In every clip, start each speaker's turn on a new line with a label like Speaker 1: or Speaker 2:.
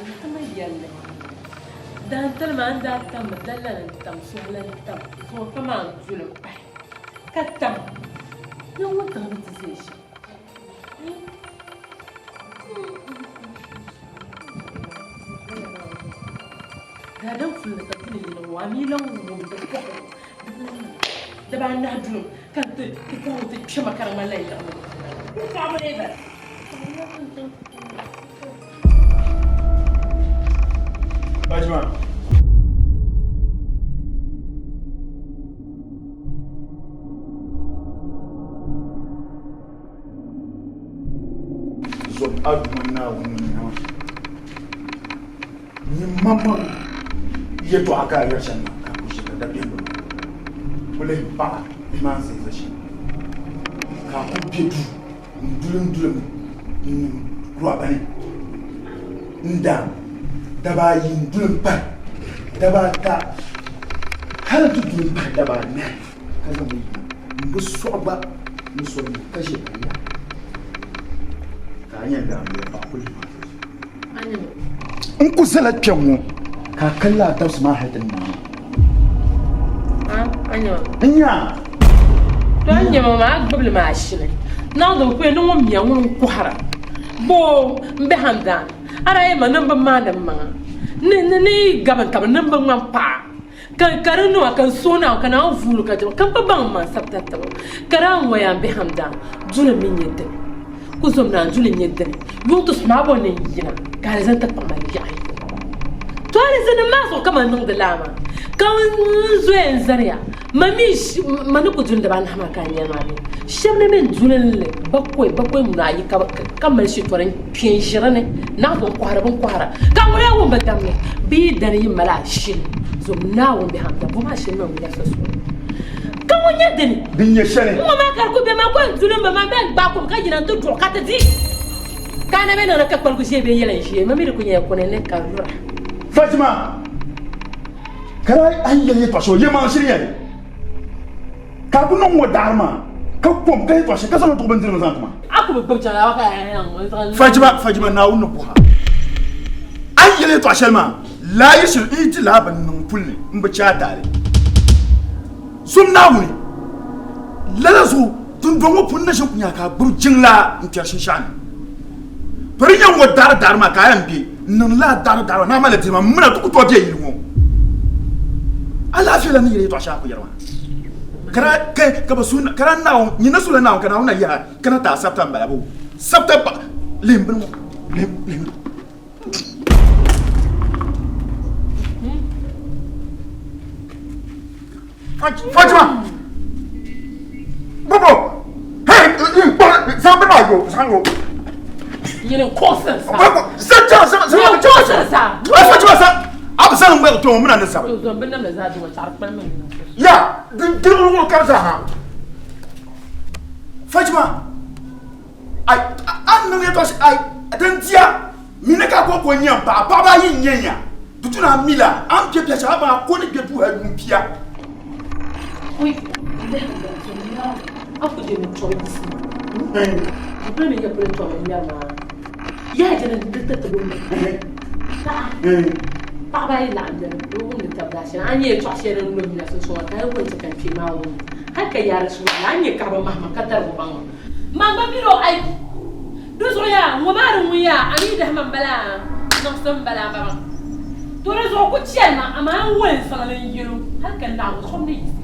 Speaker 1: di ti ma yɛlli. Daantali maa n daa tammi dallala n-tam suhula n-tam zuɣu ka maan duli m-pahi ka tam ni wuntaŋ ni ti ʒe shɛm. Daadam puli ni ka duli yini ŋɔ a mi lan wum di kɔhigu dibaanahi duli ka di kɔhigu ti kpɛma ka di ŋmanila yi liɣiri ni paɣaba lee bala.
Speaker 2: Fatima. Zom a Duuma Naawuni ŋun nyɛ ma. Nyin maŋmaŋ yɛtɔɣa ka a yɛri shɛm maa ka a ku ʒe ka dabiɛm bi ma. O lihi paɣa bihi maa ni ʒe shɛm ka a ku be duu n-dulim dulim n-niŋ rɔba ni n-daam daba ayi n-dulim pahi daba ata hal nti dulim pahi daba anahi ka zaŋ li yina m-bi sɔɣi gba ni soli ni ka ʒe ka ya ka a yɛn daam li paɣa ku lihi ma N ku zala kpɛŋŋo ka a kali laa dabisi maa hali ti naai. N nya.
Speaker 1: To a nyɛma maa a gbubili maa shili niŋdi bi puya ni ŋun miya ŋuni n kohara boo n bɛ hamdaan a daa yɛli ma ni n bi maandi n maŋa ni ni yi gabi n tabi ni n bi ŋmani paɣa Ka ka di niŋ a ka n suhi Naawuni ka Naawuni vuuli ka jɛma ka m bi baŋ m maŋ sabita tibu ka daa ŋɔya m bihi hamdaan duli mi nyɛ dini ku zom naan duli nyɛ dini yuŋ ti suma bɔ ni n yina ka alizani ti kpaŋ ma yaɣi to alizani maa zuɣu ka man niŋdi laa maa ka n zoya n zaniya ma mi ma ni ku duli daba anahi maa ka n yɛli maa mi shɛba ni mi n duli n li bakɔi bakɔi muna ayi ka mali shitɔri n kpe n ʒi dini naɣ bin kɔhira bin kɔhira ka ŋuni yaa wum bi damli bɛ yi dani yi mali ashili zom Naawuni bihi hamda bom ashili niŋ yila sunsuuni ka ŋun nyɛ dini
Speaker 2: Din nyɛ shɛli.
Speaker 1: N ŋɔ maa ka di ku be maa ko n duli m ba maa bɛ n gbaai kum ka yina n ti duɣi ka ti di ka a na bɛ niŋdi ka kpaligu ʒee bee yɛla n ʒee ma mi di ku nyɛla kuni ni ka lura.
Speaker 2: Fatima, ka daa a yi yɛli yɛtɔɣ shɛli o yɛlimaŋli shiri nyɛli. Ka a ku niŋ ŋɔ daɣiri maa, ka kom, ka yɛtɔɣ shɛli, ka zaŋ duɣu bindirigu zaŋ ti ma.
Speaker 1: A ku bi gbubi chaŋ a ka a
Speaker 2: Fajima, Fajima, Naawuni ni bɔha a yi yɛli yɛtɔɣ shɛli maa, laa yi shiri n yi ti laa bi niŋ puli ni m bi chɛ a taali. Zom Naawuni, lala zuɣu dundɔŋ ŋɔ puuni na ʒini ku nya ka a gbubi jiŋlaa n-kpɛri shinshɛɣu ni. To di nyɛ ŋɔ daɣiri daɣiri maa ka a yɛn be n-niŋ lala daɣiri daɣiri maa ni a mali diri maa m mina ti ku tooi be yili ŋɔ. Alaafee la ni yɛli yɛtɔɣ shɛli a ku yɛri maa. Ka daa ka ka bɛ suhi ka daa Naawuni nyin na suhila Naawuni ka Naawuni na yɛli a kana ti a sabita m-bala boo? Sabita ba lihim bini ŋɔ lihim lihim. Fatima! Bobo! Hey! Zaŋ bini maa yo zaŋ yo.
Speaker 1: Nyini kuɣusi sa.
Speaker 2: Sa chaŋ sa sa
Speaker 1: Nyini kuɣusi sa.
Speaker 2: Fatima sa a bi zaŋ ŋmɛli kpɛ ŋɔ mina ni sabi.
Speaker 1: To zom bin namda zaa duŋɔ chaɣari kpali mini niŋ.
Speaker 2: Ya din dirigu ŋɔ kam zaa ha. Fatima ai a niŋ yɛtɔɣa shɛli ai din diya mini ka ko ko nyɛ n paɣa paɣaba ayi n nyɛ ya di tu na mi la a ni bɛ biɛ shɛli a baŋ a ko ni bɛ duu hali yuun pia.
Speaker 1: A ku je ni tɔbu yiɣisi di pili ni yɛ pili tɔbu ŋmɛri maa yaha jɛni di ti ti wumdi paɣa paɣaba ayi laɣim bɛni bi wumdi tabi zaɣ shɛli a ni nyɛ yɛltɔɣa shɛli din lo yina sunsuuni ka a yi ku ti ka n kpee maa wumdi hali ka yaari suhu la a ni nyɛ kaɣaba mahima ka tari o baŋ Man gba mini o ayi di zuɣu yaa, ŋɔ maa di ŋun yaa, a mi dahima m-bala niŋsim m-bala m ba maa. To di zuɣu ku chɛli ma, amaa n woli n zaŋ li n-yɛl o hal ka Naawuni suhu ni yiɣisi.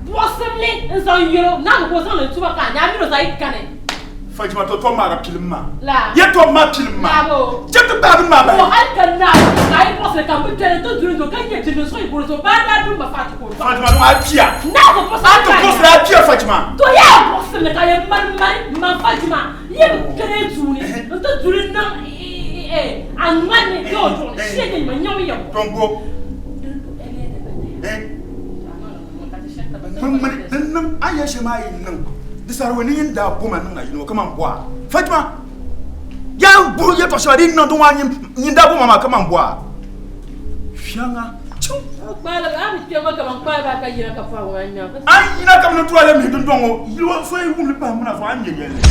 Speaker 1: Buɣisim li n-zaŋ yɛl o, Naawuni ka o zaŋ li n-ti ma ka a nya a min o zaa yi kani.
Speaker 2: Fatima, to tɔbu maa ka pilim ma.
Speaker 1: La.
Speaker 2: Yɛ tɔbu maa pilim ma.
Speaker 1: Laabo.
Speaker 2: Chɛ ti gbaai bini maa bahi.
Speaker 1: To hal ka Naawuni ka a yi buɣisi li ka m bi kpɛli nti duli n zuɣu ka nya jilima suhu yi buri zuɣu baa daa dum ma faai ti ka o dɔɣi.
Speaker 2: Fatima, dɔŋ a pia.
Speaker 1: Naawuni buɣisi
Speaker 2: A
Speaker 1: li
Speaker 2: ti
Speaker 1: ka a
Speaker 2: buɣisi
Speaker 1: nya.
Speaker 2: a pia Fatima.
Speaker 1: To yaa buɣisi li ka yɛn mani mani man Fatima yi bi kpɛli duu ni nti duli niŋ a ŋmani ni bee o duɣu ni shee din ma nyaŋ ya
Speaker 2: bɔ. Tɔŋ bo. Ŋmani din niŋ a ni yɛli shɛli maa yi niŋ di sariwe ni yin daa bo ma niŋ na yino kaman bɔa. Fatima, yaa n buhi yɛtɔɣ shɛli di yi niŋ di ŋɔ nyin daa bo ma maa kaman bɔa. Fiaŋa, chiŋ. A yi yina ka bɛ ni turi a lɛm mihi dundɔŋ ŋɔ, yili so yi wum li pahi muna zuɣu a ni nya yɛlli.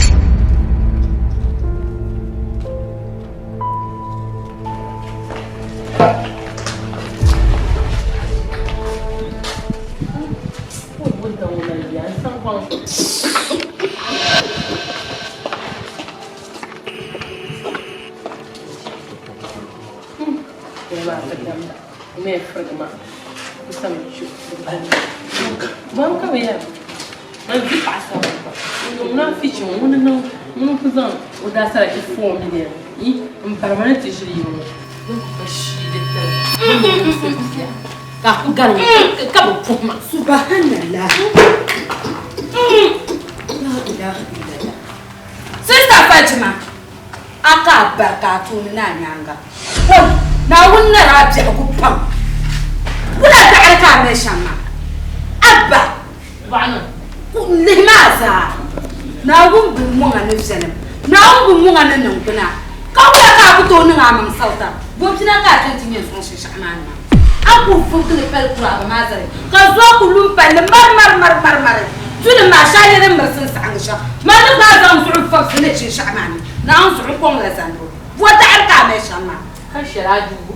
Speaker 3: Subhanallah. La ilaha illallah. Sister Fatima, a ka a barika a tooni ni a nyaaŋa. Woi, Naawuni ni daa biɛhigu pam. Wula daɣiri ka a mali shɛm maa? Abba, lihi maa zaa, Naawuni bi mɔŋ a ni viɛlim, Naawuni bi mɔŋ a ni niŋgbuna, ka wula ka a ku tooi niŋ a maŋ sawta? Bɔbina ka a kpe nti nyɛ n-sɔŋ shinshɛɣu maa ni maa? A ku vubigi li pali kuraaba maa zali, ka zo ku lu m-pali li marimarimari duli maa shɛli a ni di mirisi n-saɣiŋgi shɛm. Man ni gbaai zaŋ zuɣu vɔbisi ni shinshɛɣu maa ni, Naawuni zuɣu kɔŋ la zanibu. Bɔ daɣiri ka a mali shɛm maa?
Speaker 1: Ka shɛli a duu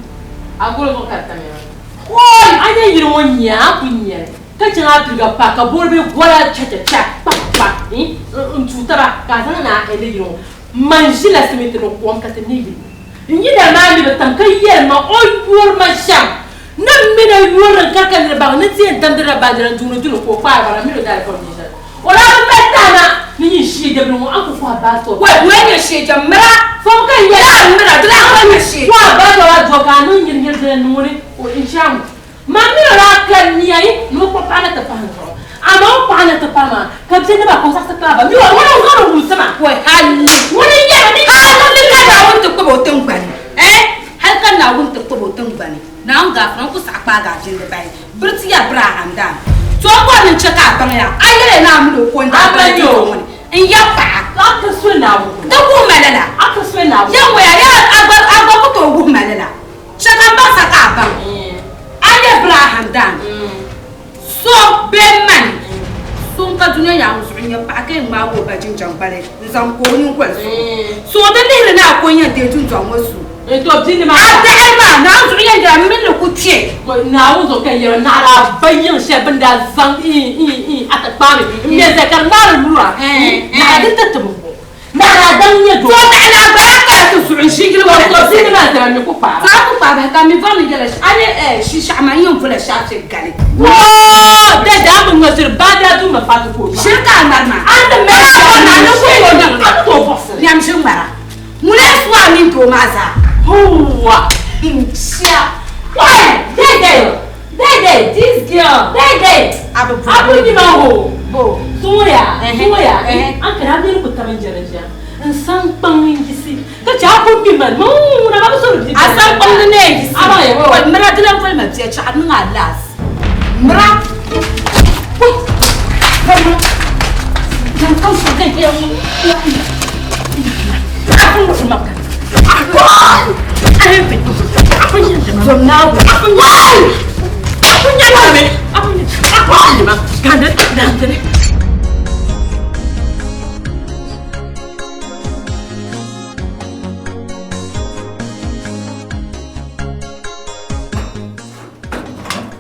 Speaker 1: a golo zuɣu ka di tamya maa. Hooy! A nya yili ŋɔ nya a ku nya li, ka chaŋ a piliga pa ka boori bee gola chachacha kpakpa n-tuui taba ka a zaŋ na a ɛndi yili ŋɔ. Man ʒila simiti ni kom ka ti ne yili. N yidana maa mi bi tam ka yɛli ma o yuri ma shɛm. Ni m mini o yuri din kari ka niriba baŋ ni ti yɛn damdirila baanjira n-duuni duli ka o kpaari ba na mini o daalifa ni nyɛ shɛli. O daa bi mali tahima ni nyin shee jɛbili ŋɔ a ni ku kɔhi baatɔ.
Speaker 3: Wai, wai nyɛ shee jɛm mira.
Speaker 1: Fom ka n yɛli.
Speaker 3: Yaa mira, di daa kɔhi nyɛ shee.
Speaker 1: Kɔhi baatɔ la dɔ ka a niŋ nyirinyiri dini n niŋ o ni o n-chaŋ. Man mini o daa ka nia yi ni o kpuɣi paɣa na ti pahi n zuɣu. Amaa o paɣa na ti pahi maa, ka bɛ ni ba ka o zaɣisi kpaai ba. Mi o, ŋuni n-zaŋdi wumsi ma.
Speaker 3: Wai, hali.
Speaker 1: Ŋuni n-yɛli ni
Speaker 3: Hali ka Naawuni ti kpuɣi o tiŋgbani. Eh, hali ka Naawuni ti kpuɣi o tiŋgbani. Naawuni gaafara n ku saɣi kpaagi a jindi bahi. Biriti ya biri a handaan. To n bɔri ni n chɛ ka a baŋ ya, a yɛliya ni a mini o ko n-daa bala tiŋgbɔŋ ŋɔ ni. N ya paɣa.
Speaker 1: A ka so Naawuni.
Speaker 3: Di wuhi ma lala.
Speaker 1: A ka so Naawuni.
Speaker 3: Ya ŋɔ ya, ya a gba ku tooi wuhi ma lala. Chɛ ka m baŋsa ka a baŋ a nyɛ Abraham daan so bee mani so n-ka dunia yaŋ zuɣu n-nyɛ paɣa ka yɛn ŋmaagi o ba jinjam gbali n-zaŋ ka o nyingoli zuɣu. So di lihiri ni a ko n-yɛn deei dundɔŋ ŋɔ su. A daɣiri maa Naawuni zuɣu yɛn yɛra m mini ni ku kpe.
Speaker 1: Naawuni zuɣu ka n yɛra naɣila a ba yiŋ shɛli bɛ ni daa zaŋ a ti kpaami m-me zali ka di ŋmaari lura naɣila din ti tibi ŋɔ. Naɣila daŋ nyɛ doo.
Speaker 3: To naɣila gbaya kaya ti zuɣu n-ʒi yili ŋɔ ni.
Speaker 1: To bini maa zaa mi ku kpaai ba.
Speaker 3: Saa ku kpaai bahi ka mi bɔri ni yɛla a ni shinshɛɣu maa n-yɛn vola shaafi gali.
Speaker 1: Woo! Dada a bi ŋma shiri baa daa duu ma faati ka o gba.
Speaker 3: Shiri ka a ŋmari maa.
Speaker 1: A ni mali shɛli
Speaker 3: na ni ku tooi niŋ li.
Speaker 1: A ni tooi buɣisi li.
Speaker 3: Nyam ʒi ŋmara. Ŋuni n-su a mini doo maa zaa.
Speaker 1: Huwa!
Speaker 3: N-chia.
Speaker 1: Wai! Dede! Dede! This girl! Dede!
Speaker 3: A bi
Speaker 1: A bi mi ma ho!
Speaker 3: Bo.
Speaker 1: Suŋuya! Suŋuya! An kana a mini ku tam n-jɛri ʒiya. N san kpaŋ n-yiɣisi ka chɛ a ku mi ma ni ŋuna ma bi sori bia.
Speaker 3: A san kpaŋ ni na yiɣisi.
Speaker 1: A baŋ ya bo.
Speaker 3: Wai mira di lan voli ma bia chɛɣu niŋ a laas. Mira! Wai! Mira! Nan kan so ka ya ŋun.
Speaker 1: A ku wuhi ma ka. A ku! A yɛn fi. A ku nyɛ ma.
Speaker 3: Zom Naawuni.
Speaker 1: A ku nyɛ. A ku nyɛ ma mi. A ku nyɛ. A ku nyɛ ma. Gandini. Gandini.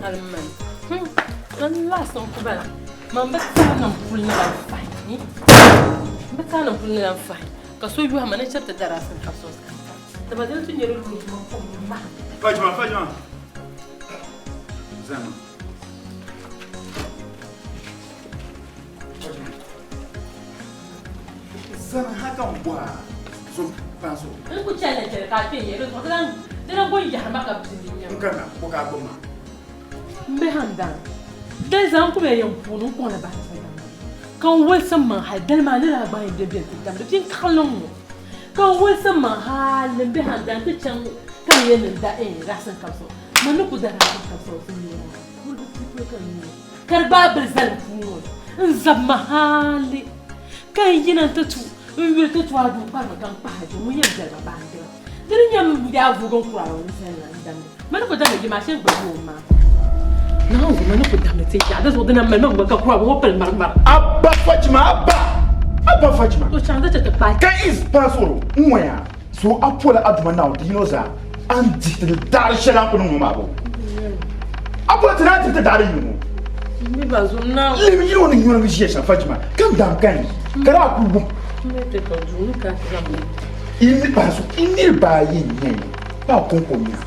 Speaker 1: Alman. Man last n ku bala. Man bi tahi niŋ puli ni lan fahi. N bi tahi niŋ puli ni lan fahi. Ka so yɔhi ma ni chɛri ti dari asin ka so Ti ba dini ti nyɛ di luri tuma kom ma.
Speaker 2: Fajima, Fajima. Zama. Fajima. Zama haka n bɔra zo paanso.
Speaker 1: N ku chɛli chɛli ka a kpɛ n yɛ di zuɣu di lan go yahiri ma ka bindi nyɛ.
Speaker 2: N kana ko ka a gbubi ma.
Speaker 1: M be handan dali zaa n ku be yiŋ puuni n kɔŋ la bahi ti damdi ka n wolisi m maŋ hali dali maa ni daa gbaai n be beni ti damdi bia n-kaɣili ŋ-ŋɔ ka n wolisi m maŋ hali m be handan ti chaŋ ka n yɛli ni n da rasin kabisigu man ni ku da rasin kabisigu ti nyɛ maa kurigu tia polo ka n nyɛ ka di gbaai bili zali m puu ŋɔ ni n zabi ma hali ka n yina nti tu n yuli ti tu a duu kparimi ka n kpahi a je ŋun yɛn beli ma baandira. Di ni nyɛ m daa vuugi n kura o ni zali la n damdi. Ma ni ku damdi bia maa shee n gba yooi maa. Naawuni ma ni ku damdi ti yaɣa di zuɣu di na mali ma gba ka kura ŋɔ pili mari mari.
Speaker 2: Abba Fatima Abba Abba Fatima.
Speaker 1: To chaŋ ti ti kpaai.
Speaker 2: Ka is paasoro n ŋɔya so a pola a duma Naawuni ti yino zaa. A ni dihi ti daɣiri shɛli a ni ku niŋ ŋɔ maa bɔ? A boli ti ni a dihi ti daɣiri yini ŋɔ? Lihimi yino ni nyɔrigi ʒiya shɛm Fajima, ka n daŋ ka yi, ka daa kuli wum. I niriba ayi n-nyɛ yi, pa kɔŋko n-nya.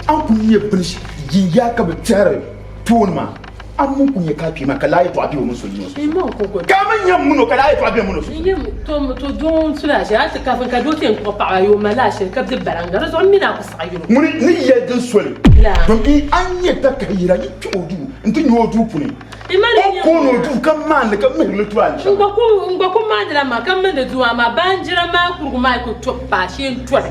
Speaker 2: A ni kuli nyɛ bini yinya ka bi tɛhiri tooni maa. A mini ku nyɛ ka a kpee maa ka laa yɛtɔɣa be o mini so yino sunsuuni. Ka a mi nyɛ m min o ka laa yɛtɔɣa be m min o sunsuuni. Ŋuni ni yɛli din soli, domi a ni nyɛ takahi yira yi kpe o duu nti nya o duu puuni, o kooni o duu ka maani li ka mihiri li tulaale shɛm.
Speaker 1: N gba ku maanila maa ka mindi duu amaa baanjira maa kurigu maa yi ku to paai shee n-toli.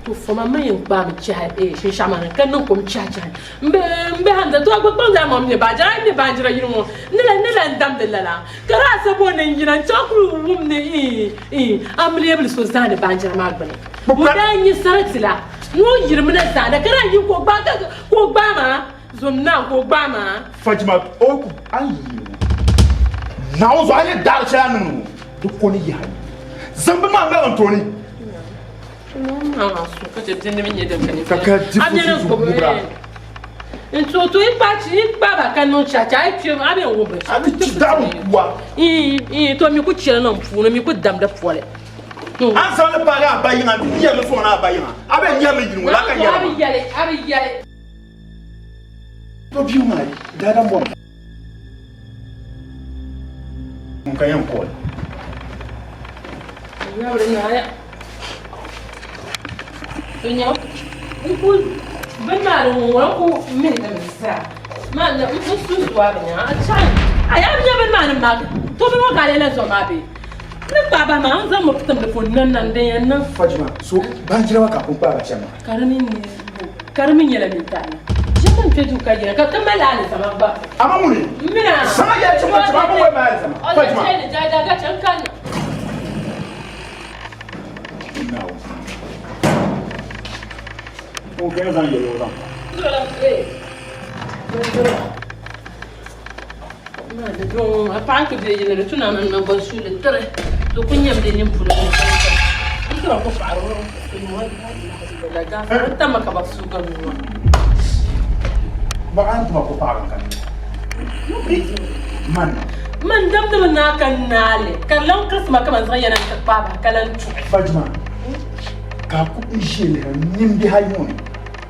Speaker 1: To foma mi yɛn kpaami chahi shinshɛɣu maa ni ka niŋ kom chahi chahi. M be hamda to a gba kpaŋdi a maŋ mi baanjira a yi mi baanjira yini ŋɔ ni la ni lan damdi lala ka di asa bo ni n yina n chaŋ kuli wum ni iin amiliya bili so zaani baanjira maa gbuni o daa nyɛ sarati la ni o yirimina zaanda ka daa yi ka o gbaai ka o gbaai maa zom naa ka o gbaai maa.
Speaker 2: Fajima o ku a ni yi ŋɔ Naawuni zuɣu a ni daari shɛli a niŋdi ŋɔ di ko ni yaha yi zaŋ bini maa ŋmaligi n tooni.
Speaker 1: Ka ka di fufu ŋubira. N to to yi kpa yi kpa ba ka niŋ chacha a yi kpe a bɛ ŋubi.
Speaker 2: A ti chi daɣu kuwa.
Speaker 1: Ii to mi ku chɛli niŋ puuni mi ku damdi poli.
Speaker 2: An zaŋ li paagi a ba yiŋa n ti yɛri li sɔŋ ni a ba yiŋa a bɛ nyɛri li yini ŋɔ la ka yɛri ma.
Speaker 1: A bi yɛli a bi yɛli.
Speaker 2: To bia maa daadam bɔri. Ŋun ka yɛn kɔli. Fajima, so baanjira maa ka a pun kpaai ba chani maa.
Speaker 1: Ka di mi nyɛla mintaali. Ʒini n kpe duu ka yina ka ti mali alizama gba.
Speaker 2: Ama ŋuni?
Speaker 1: M mina.
Speaker 2: Sama yɛli ti ma ti ma wai mali alizama.
Speaker 1: Fajima. O chɛli jaja ka chɛ n kanna.
Speaker 2: Naawuni. O kaya zaŋ yɛli o zaŋ pa.
Speaker 1: A paɣa ti bɛ yili di tu na niŋ naŋgban suuli tiri di ku nyɛmi di nini polo n tira ku paɣari o tama ka ba suuga nua
Speaker 2: Baɣa n tuma ku paɣari ka man
Speaker 1: man damdimi naa ka naali ka di lan kirisima ka man zaŋ yɛna n ti kpaai bahi ka lan tuɣi
Speaker 2: Fajima ka a ku n ʒiya lihiri nimbihi ayi ŋɔ ni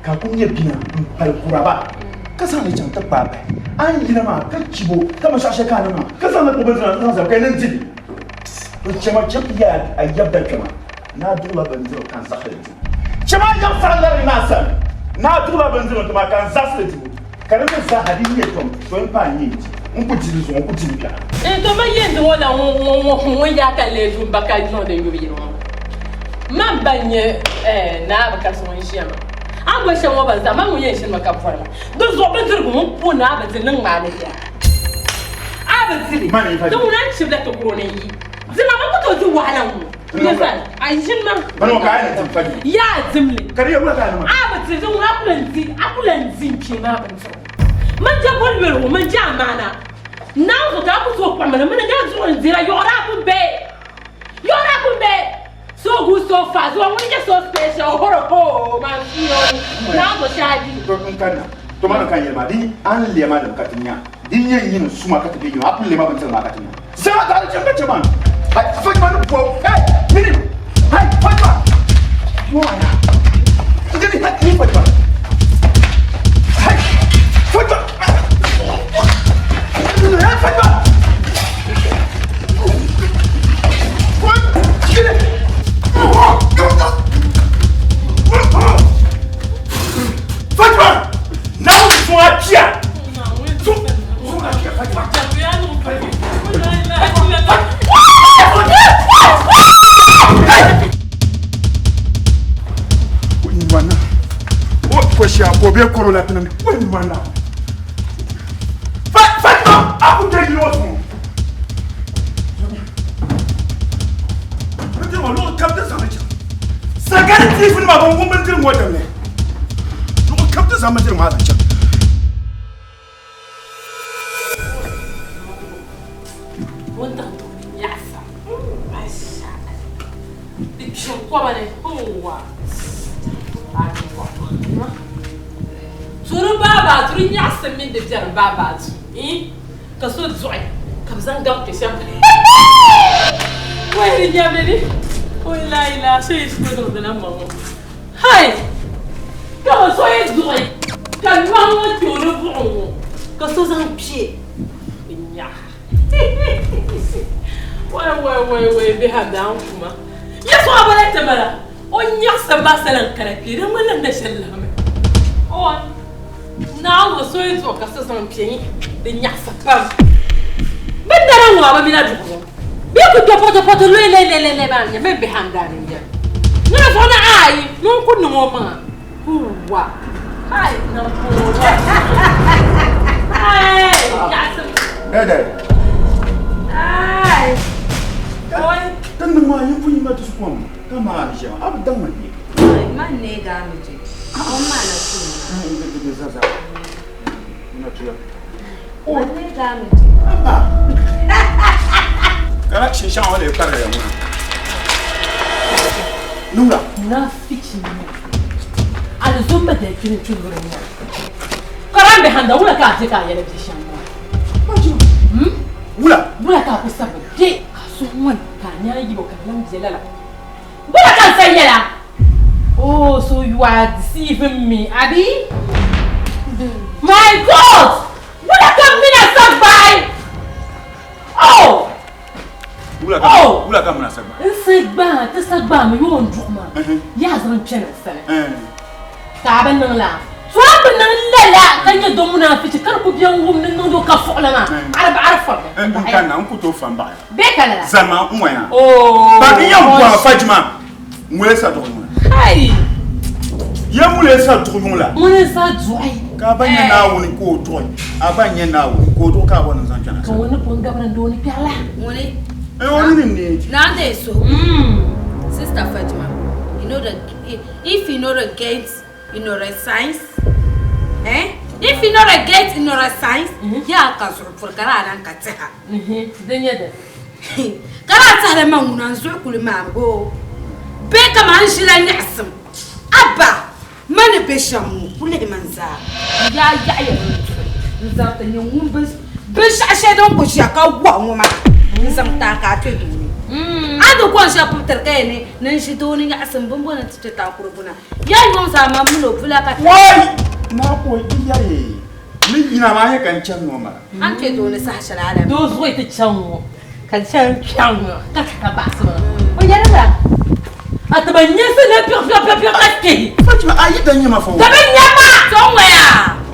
Speaker 2: Ka a ku nyɛ bia m-pali kuraba, ka zaŋ li chaŋ ti kpaai bahi. A ni yina maa ka chibo kaman shɛɣu shɛli ka a niŋ maa, ka zaŋ li kpuɣi bindira n-zaŋ zali ka yi niŋ di li. O chɛma chɛ ka yaa a yab dakpɛma ni a duɣila bindirigu ka n zaɣisi li dibu. Chɛma a yab saɣilarigi ni a sani ni a duɣila bindirigu n-ti ma ka n zaɣisi li dibu, ka di mi zaaha di nyɛ tom, to n paai n-nyɛ n di. N ku di li zuɣu, n ku di li biɛɣu.
Speaker 1: N to ma yɛn di ŋɔ la ŋun yaa ka lee du m ba ka niŋdi n yubu yini ŋɔ. Man ba n-nyɛ Naa Abukasi ŋun ʒiya maa. A ni boli shɛm ŋɔ ban zaa, man ŋun yɛn ʒini mi ka bɔri ma. Di zuɣu bindirigu ŋun puuni a bi di niŋ ma alihia. A bi di li, di ŋuna n-chibila ti kuro ni n-yi. Di ma man ku tooi di wahala ŋ-ŋɔ. N zani, a ʒini ma. Yaa dim li. A bi di li, di ŋuna a ku lan di, a ku lan di n-kpee maa bindirigu. Man je boli yoli o, man je amaana. Naawuni zuɣu ka a ku tooi kpuɣi ma ni mini nya zuɣu n-dira yɔɣiri a pun be. Yɔɣiri a pun be. So good so fast, so ŋuni nyɛ so special, horo ho, man fiyo, Naawuni zuɣu shaaji.
Speaker 2: To n kanna, to ma ni kan yɛli maa, di a ni lɛma lim ka ti nya, di nyɛ nyini suma ka ti be yiŋa, a pun lɛma bindirigu maa ka ti nya. Zama ka a di chɛ ka chɛ man. Hai, Fatima ni bɔ, hey, mini, hai, Fatima, Yohana, ngani, hai, ni Fatima, hai, Fatima, hai, Fatima. Fatima, now you are here. Ko bɛ kɔrɔ la tɛnɛ ko ɲuman na. Fatima, a kun tɛ yiri o sɔn. Bindirigu luɣu kam ti zaŋ chaŋ. Sagari tiifi nima bin wum bindirigu ŋɔ damli. Luɣu kam ti zaŋ bindirigu maa zaŋ chaŋ.
Speaker 1: Wuntaŋ tooni nyaɣisa. Masha Allah. Di kpɛm kɔba ni. Hoowa. Turi baabaa turi nyaɣisim mini di biɛrim baabaa tu ka so duɣi ka bɛ zaŋ gabi kpɛ shɛm. Wai di nyɛbili ni o laila so yi shikuru niŋdi na ma ŋɔ. Hai! Ka bɛ so yi duɣi ka nyɔhi ŋɔ kpe o ni buɣim ŋɔ ka so zaŋ kpɛ di nyaɣa. Wai wai wai wai bihi a daa n kuma. Yɛtɔɣa bala ti bala o nyaɣisim maa sala n kana kpee di ŋmanila na shɛli lahi mi. O Naawuni so yi duɣi ka so zaŋ kpɛ di nyaɣisi pam. Bɛ ni daa ŋɔ a bi mina duɣibu bee ku kpɛ pɔtɔ pɔtɔ lɔi lɔi lɔi lɔi maa n-nyɛ bɛ bihi a ni daa ni nyɛ ni di zuɣu ni ayi ni o ku niŋ o maŋa Huwa hai niŋ puuni hai nyaɣisim.
Speaker 2: Dɛdɛ.
Speaker 1: Ai. Oi.
Speaker 2: Ti niŋ maa yin pun yi ma ti su kom ka maa ni ʒiya maa a bi daŋ ma bee?
Speaker 3: Ai man neei gaa mi je. Kom maa na tuui maa. Man neei gaa mi je.
Speaker 2: Abba. Kana shinshaɣu ŋɔ lee kparigila ŋuna. Niŋla.
Speaker 1: Munaafichi n-nyɛ alizumba dali kpini kpi luri nya. Karambi handa wula ka a je ka a yɛli bia shɛm maa?
Speaker 2: Wula?
Speaker 1: Wula ka a ku sabigi kpe ka a suhu ŋɔni ka a nyaai yibo ka di lan be lala? Wula ka n sa yɛl a? Oh, so you are deceiving me, abi? My God! Wula ka m mini a sa gbaai? Oh!
Speaker 2: Wula ka
Speaker 1: Oh!
Speaker 2: wula ka m mini a sa gbaai?
Speaker 1: N sa gbaai, ti sa gbaai mi yoo n duɣi maa. Yaa zaŋ kpɛna n sani. Ka a bi niŋ laa. To a bi niŋ lala ka nyɛ do munaafichi ka di ku be n wum ni niŋdi o ka fuɣili maa, a di baɣiri fɔrili.
Speaker 2: N kanna n ku tooi fa m-baɣi ya.
Speaker 1: Bee ka lala?
Speaker 2: Zalima n ŋɔya.
Speaker 1: Oh!
Speaker 2: Pa n yɛn bɔhi Fajima ŋuni sa duɣi yuŋ la.
Speaker 1: Hai!
Speaker 2: Ya ŋuni sa duɣi yuŋ la.
Speaker 1: Ŋuni sa duɣi.
Speaker 2: Ka a ba nyɛ Naawuni ka o duɣi. A ba nyɛ Naawuni ka o duɣi ka a bɔ ni zaŋ kpɛna
Speaker 1: Ka ŋuni pun gabiri n dooni kpɛri la.
Speaker 3: Ŋuni?
Speaker 2: Ee o ni ni neei.
Speaker 3: Naa deei suhu. Sister Fatima, you know the, if you know the gate, you know the signs. Eh? If you know the gate, you know the signs. Yaa ka zuɣu puri ka daa lan ka tiha.
Speaker 1: Din nyɛ dini?
Speaker 3: Ka daa tɛhila man ŋuna n zuɣu kuli maami o bee kaman n ʒila nyaɣisim Abba ma ni be shɛm ŋɔ ku lihi man zaa. N daa yaɣiya ni n duhi n-zaŋ ti nyɛ ŋun binshɛɣu shɛli din ku ʒiya ka wahu ŋɔ maa n-zaŋ ti a ka a kpe doo ni. A ni ti kɔŋ shɛli pibitiri ka yɛn ni ni n ʒi doo ni nyaɣisim bimbɔna nti kpe takuri buna. Ya yuŋ zaa man min o bula ka.
Speaker 2: Wai! Naa ka o yi yɛli. Ni yina maa nyɛ ka n chani ŋɔ mara.
Speaker 3: A ni kpe doo ni saha shɛli a lan.
Speaker 1: Doo zuɣu yi ti chaŋ ŋɔ ka di chani kpiɛŋ ŋɔ ka ti ka baɣisi maa. O yɛli la, A ti bi nya sani piɛɣu piɛɣu piɛɣu piɛɣu ka kpihi.
Speaker 2: Fatima, a yi da nya ma fa o.
Speaker 1: Ti bi nya ma!
Speaker 3: So ŋɔya!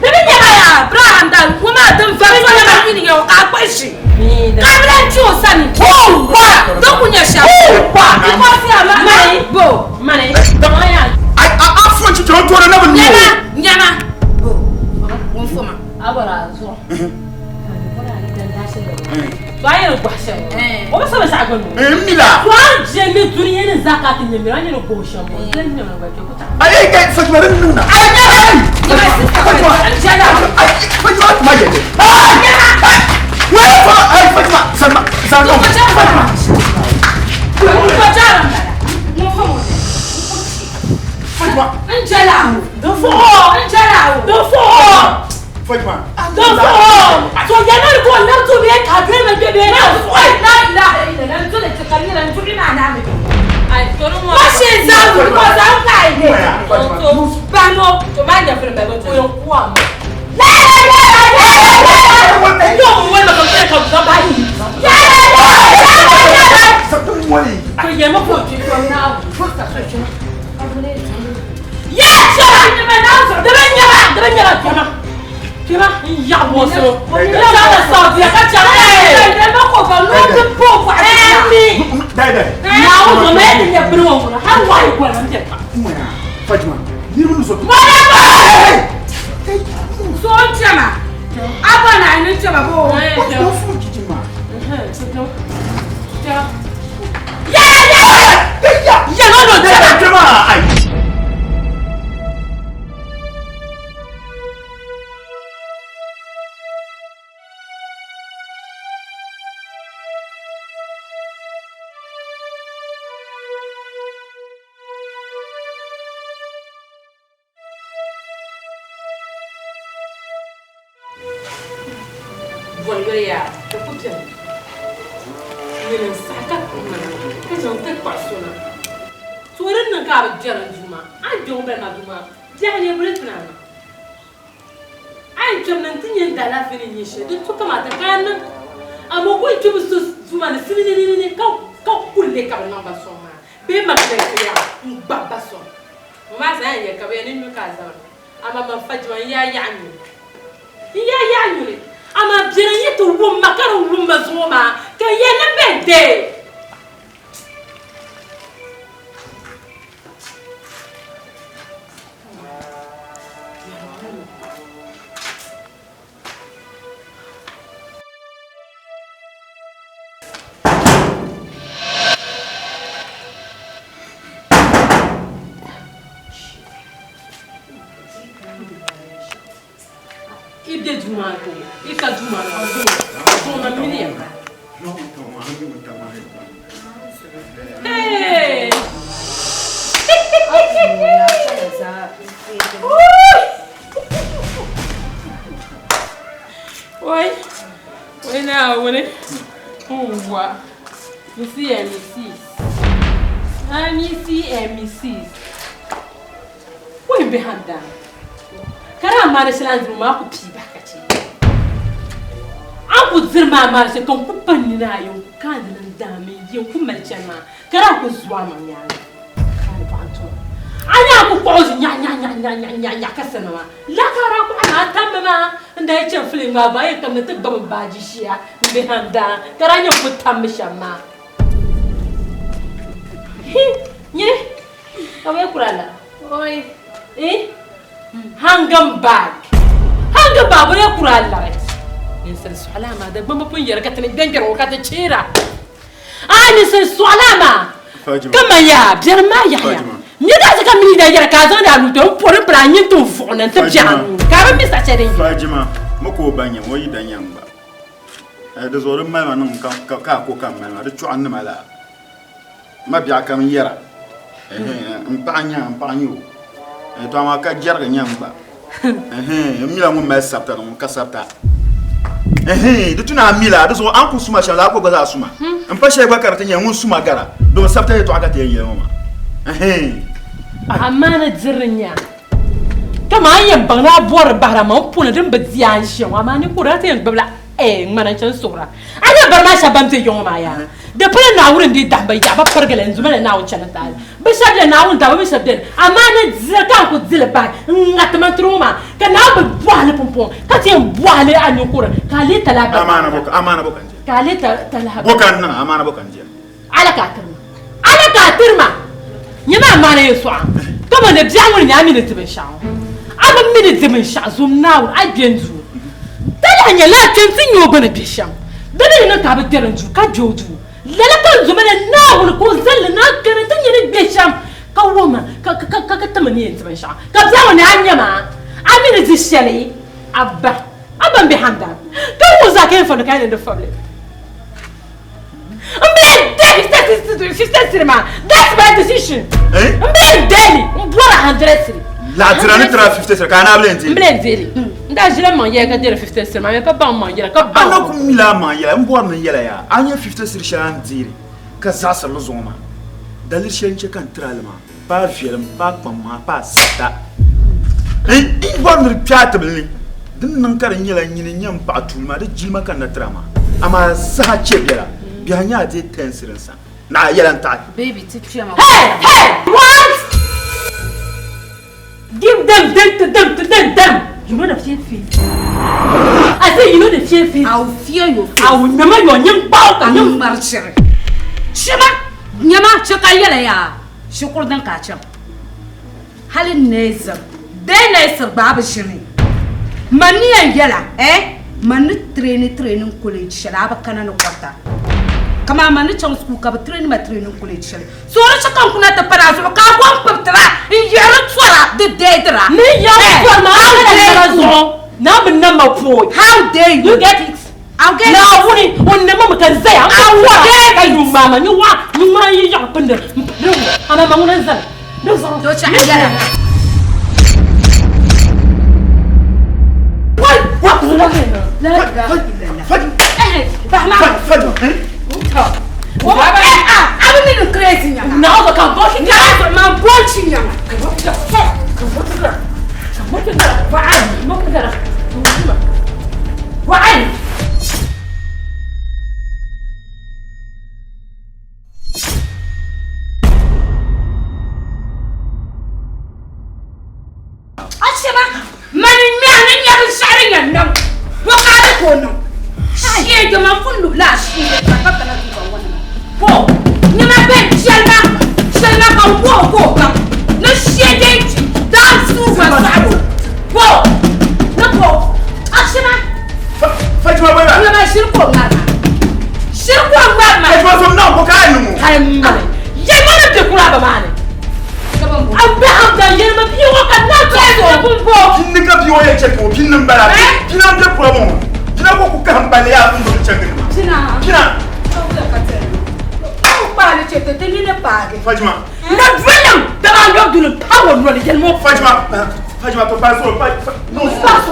Speaker 1: Ti bi nya ma!
Speaker 3: Ŋɔya! Abraham da ŋɔ maa din vari ŋɔ na mini yɛ o ka a kpuɣi ʒi. Ka a bi lan kpi o sani.
Speaker 1: Huwa!
Speaker 3: Di ku nya shɛm.
Speaker 1: Huwa!
Speaker 3: Because ya ma.
Speaker 1: Mani!
Speaker 3: Bo!
Speaker 1: Mani!
Speaker 2: Ŋɔya! A a fo chichɛra o toori na bi
Speaker 3: nya o. Nyama! Nyama! Bo! Ŋun fo ma.
Speaker 1: A bɔri a zuɣu. Ka di bɔri a ni danda shɛli la. To a yɛn gɔhi shɛm o bi sabi zaɣ gbunni.
Speaker 2: N mi la.
Speaker 1: To a ni je ni dunia ni zaa ka a ti nyɛ miri a ni ni gɔhi shɛm ŋɔ di nyɛmi gba kpɛ ku taɣi.
Speaker 2: A yi kɛ Fatima din niŋ na.
Speaker 3: A nyɛla nyɛma sista
Speaker 2: Fatima
Speaker 3: n jɛla.
Speaker 2: Fatima tuma yɛlli. Wɛɛ fa ayi Fatima Salma Salma Fatima.
Speaker 3: Ŋun jɛla m bala. Ŋun fo ŋun.
Speaker 2: Fatima.
Speaker 3: N jɛla o.
Speaker 1: Din fɔɣɔ.
Speaker 3: N jɛla o.
Speaker 1: Din fɔɣɔ.
Speaker 2: Fatima.
Speaker 1: Din fɔɣɔ. To yɛlɛ ni ko lab to bee ka bee ma bee bee na fɔɣɔ.
Speaker 3: La ilaha illallah n doli ti ka nyɛla n duɣi maa naa mi.
Speaker 1: Ai to ni ŋɔ.
Speaker 3: Ma shee zaa wuli ko zaa ka yi ne.
Speaker 1: To bano to ma nya fili bɛ to yɛn ku a ma.
Speaker 3: La la la la la la.
Speaker 1: N y'o mun wele ka kɛ ka zaba yi.
Speaker 3: La la la la la la.
Speaker 1: To yɛn ma ko ti to na fo ka so chuna.
Speaker 3: Ya chɛra.
Speaker 1: Debe nyɛba debe nyɛba kpɛma kpɛma n yaɣi bɔsiro n yaɣi la saudiya ka chɛŋ
Speaker 3: Debe ko ka loo ti bo bɔɣi.
Speaker 1: Mi
Speaker 2: Dai dai.
Speaker 1: Naawuni zuɣu mali ti nyɛ bini ŋɔ ŋuna hali wahi gola n bɛ pa.
Speaker 2: Fatima niriba ni so.
Speaker 3: So n chɛma. A ba na ni chɛma bo.
Speaker 2: O fo chichi ma.
Speaker 3: Ya ya ya.
Speaker 1: Ya no no
Speaker 2: Dai dai kpɛma ayi.
Speaker 1: boli yoli yaa, di ku beni. Nyini n-saɣi ka kpuɣi ma na ka chaŋ ti kpuɣi so na. To din niŋ ka a bi gbɛri n duu maa, a ni kpe ŋumbala maa duu maa, biɛhi nyɛ boli ti na maa. A yi kpɛm na nti nya n daalaafee ni nyɛ shɛli, di tu kamaata ka a niŋ. Amaa o ku yi kpe bi so duu maa ni sinininini ka ka kul li ka bi niŋ ba sɔŋ maa bee makilinsi yaɣa n-gbabi ba sɔŋ. Ŋɔ maa zaa yɛn yɛli ka bɛ yɛn ni nyu ka a zabiri. Amaa man Fajima n-yaa yaɣi nyuli. N yaa yaɣi nyuli. Amaa biɛri n-yi ti wum ma ka di wum ma zuŋɔ maa ka n yɛn ni bɛ deei. I be duu maa ni i ka duu maa ni zuŋɔ man mini ya. Hey! Oi, oi Naawuni, wa Missy and Mrs. Ah, Missy and Mrs. Wai be handa. Kara maani shɛli a ni diri maa ku pii bahi ka chɛ. A ku diri maa maani shɛli ka n ku pa n nina ayi n ku kaandi ni n daami n ye n ku mali chani maa ka daa ku zu a maŋ nyaaŋa ka ni paɣa n-tɔŋ a ni a ku kpuɣi o zi nyaɣ nyaɣ nyaɣ nyaɣ nyaɣ nyaɣ nyaɣ ka sani maa la ka a daa kpuɣi na a tammi maa n daa yi chani filim maa gba a yɛn tammi ti gbubi n baaji shia m be ha n daa ka daa nyɛ n ku tammi shɛm maa. Hi! Nyini ka bɛ kura la. Oi. Eh? Hangam bag. Hangam bag bɛ kura lari. Ninsal sɔɣila maa Dagbamba pun yɛri ka ti ni gbɛngbɛri o ka ti cheera. A ninsal sɔɣila maa kaman yaa biɛrim maa yaɣiya. Nyɛ ka ka mini da yɛra ka a zaŋdi a nuu to n pɔri n pili a nyin ti n vuɣi ni n ti biɛɣu a nuu ka a bi mi saha shɛli din yi.
Speaker 2: Fajima, mi ka o ba nyam, o yi da nyam gba. Di zuɣu di mali ma niŋ ka a ko ka m mali ma, di chɔɣu nima laa. Ma biɛɣu kam yɛra, n paɣa nya, n paɣa nya o. To amaa ka jɛrigi nya n gba. N mila ŋun mali sabita ni ŋun ka sabita. Di tu ni a mila, di zuɣu a ni ku suma shɛm la a ku gba zaa suma. N pa shɛli gba ka di ti nyɛ ŋun suma gara, domi sabita yɛltɔɣa ka ti yɛn yɛli ŋɔ maa.
Speaker 1: Amaa ni diri nya, kaman a ni yɛn baŋ ni a bɔri bahira, amaa m puuni din bi di a n-ʒiya ŋɔ, amaa ninkura a ti yɛn gbibila ŋmana n-chani suhira. A nya bari maa shɛba ban be ya ŋɔ maa yaa? Di pala Naawuni n-dii dahim ba yaɣa, bɛ pirigili n-duma la Naawuni chani taali. Bɛ shɛba beni, Naawuni dahim ba, bɛ mi shɛba beni, amaa ni dili ka n ku di li bahi n-ŋariti ma n-tiri ŋɔ maa, ka Naawuni bi bɔhi li pumpɔŋɔ, ka ti yɛn bɔhi li a ninkuri, ka a leei talahi bari
Speaker 2: Amaana bɔ ka, amaana bɔ ka n diɛm.
Speaker 1: Ka a leei talahi
Speaker 2: bari. Bɔ ka n niŋ, amaana bɔ ka n diɛm.
Speaker 1: Ala ka a tiri ma, ala ka a tiri ma. Nyama amaana yɛltɔɣa, kaman di biɛɣu ŋɔ ni nyɛ a mi ni di binshɛɣu ŋɔ. A bi mi ni di binshɛɣu, zom Naawuni, a gbe n duu. Talahi nyɛ lala kpe nti nya o gba ni be shɛm. Di mi ni niŋ ka a bi kpɛri n duu ka gbe o duu. Lala ka n zoma ni Naawuni ka o zali li ni a kpɛri nti nya ni gbe shɛm, ka wuhi ma ka ka ti mi ni yɛn ti binshɛɣu. Ka biɛɣu ŋɔ ni a nya ma, a mi ni di shɛli a ba, a ba m-be Hamdan, ka wuhi zaa ka yɛn fabili ka yɛn ni di fabili. M bi yɛn deei 50 cedi maa, that's my decision.
Speaker 2: Eh?
Speaker 1: M bi yɛn deei li, m bɔri 100 cedi.
Speaker 2: Laɣitira ni tira 50 cedi ka a naa bi yɛn deei li.
Speaker 1: M bi yɛn deei li. N daa ʒila maŋ yɛla ka deeri 50 cedi maa, mi pa baŋ maŋ yɛla ka baŋ.
Speaker 2: A na ku mila a maŋ yɛla, m bɔri ni n yɛla yaa, a nya 50 cedi shɛli a ni deeri ka zaɣisiri li zuŋɔ maa, daliri shɛli n-chɛ ka n tiri a li maa, pa a viɛlim, pa a kpaŋmaŋa, pa a sabita. N bɔri ni di kpe a tibili ni, di ni niŋ ka di nyɛla nyini n-nyɛ m paɣa tuuli maa, di jilima ka n na tiri a maa. Amaa saha chɛ biɛla, biɛhi nyɛ a deei ten cedi n sani, ni a yɛla n-taɣi.
Speaker 3: Baby, ti kpɛma.
Speaker 1: Hey! Hey! What? Give them, them to them to them, them. You know the fear face. I say you know the fear face.
Speaker 3: I will fear your face.
Speaker 1: I will nyama your nyam bao ka
Speaker 3: nyam marchiri. Shema, nyama cheka yela ya. Shikuru din ka a chaŋ. Hali neesim bee neesiri gba a bi ʒini. Man ni yɛn yɛla eh man ni training training college shɛli a bi kana ni kɔrita. Kaman man ni chaŋ school ka bi train ma training college shɛli. So di chɛ ka n kuna ti pari a zuɣu ka a go m-pibitira n-yiɣiri tɔra di deedira.
Speaker 1: Ni yɛri tɔri maa a ni nana zuɣu na bi na ma pooi.
Speaker 3: How dare you?
Speaker 1: You get it?
Speaker 3: I'll get it.
Speaker 1: Naawuni o ni ma mi ka zaya n
Speaker 3: I'll
Speaker 1: wara
Speaker 3: get
Speaker 1: ka
Speaker 3: it.
Speaker 1: yuŋ maa ma ni wa yuŋ maa yi yaɣi pindi m pindi ŋɔ amaa ma ŋuna n zali di zuɣu.
Speaker 3: To chɛ a yɛla.
Speaker 1: Wai! Wa!
Speaker 3: La ilaha illallah. Fatima. A bi mi ni crazy nyama.
Speaker 1: Na ka ka bo shi
Speaker 3: Na ma bolchi nyama.
Speaker 1: Wa'an.
Speaker 3: Ashima, mani nyani nyabi shari nyanam. Wakati kono. Shiye jama fundu la shiye ka ka na tuka wana. Bo, nyama be shelma. Shelma ka wo ko ka. Na shiye de dan su wa sa. Bo. Na bo. Ashima,
Speaker 2: Fatima baba.
Speaker 3: nyama shirko ngama. Shirko ngama.
Speaker 2: Fatima som na ko ka ni mu.
Speaker 1: Kai male. Ye mana be kura ba mane. An be an da ye ma bi wa ka na to so bun bo.
Speaker 2: Pinni ka bi o ye che ko pinni mbala. Pina mbe kura mo. Pina ko ku ka hambale ya ndo chenge ma.
Speaker 3: Pina.
Speaker 2: Pina. Fatima.
Speaker 1: Na dwelem da ba yo dun pa wo no le yel mo.
Speaker 2: Fatima. Fatima to pa so pa non
Speaker 1: Pa so.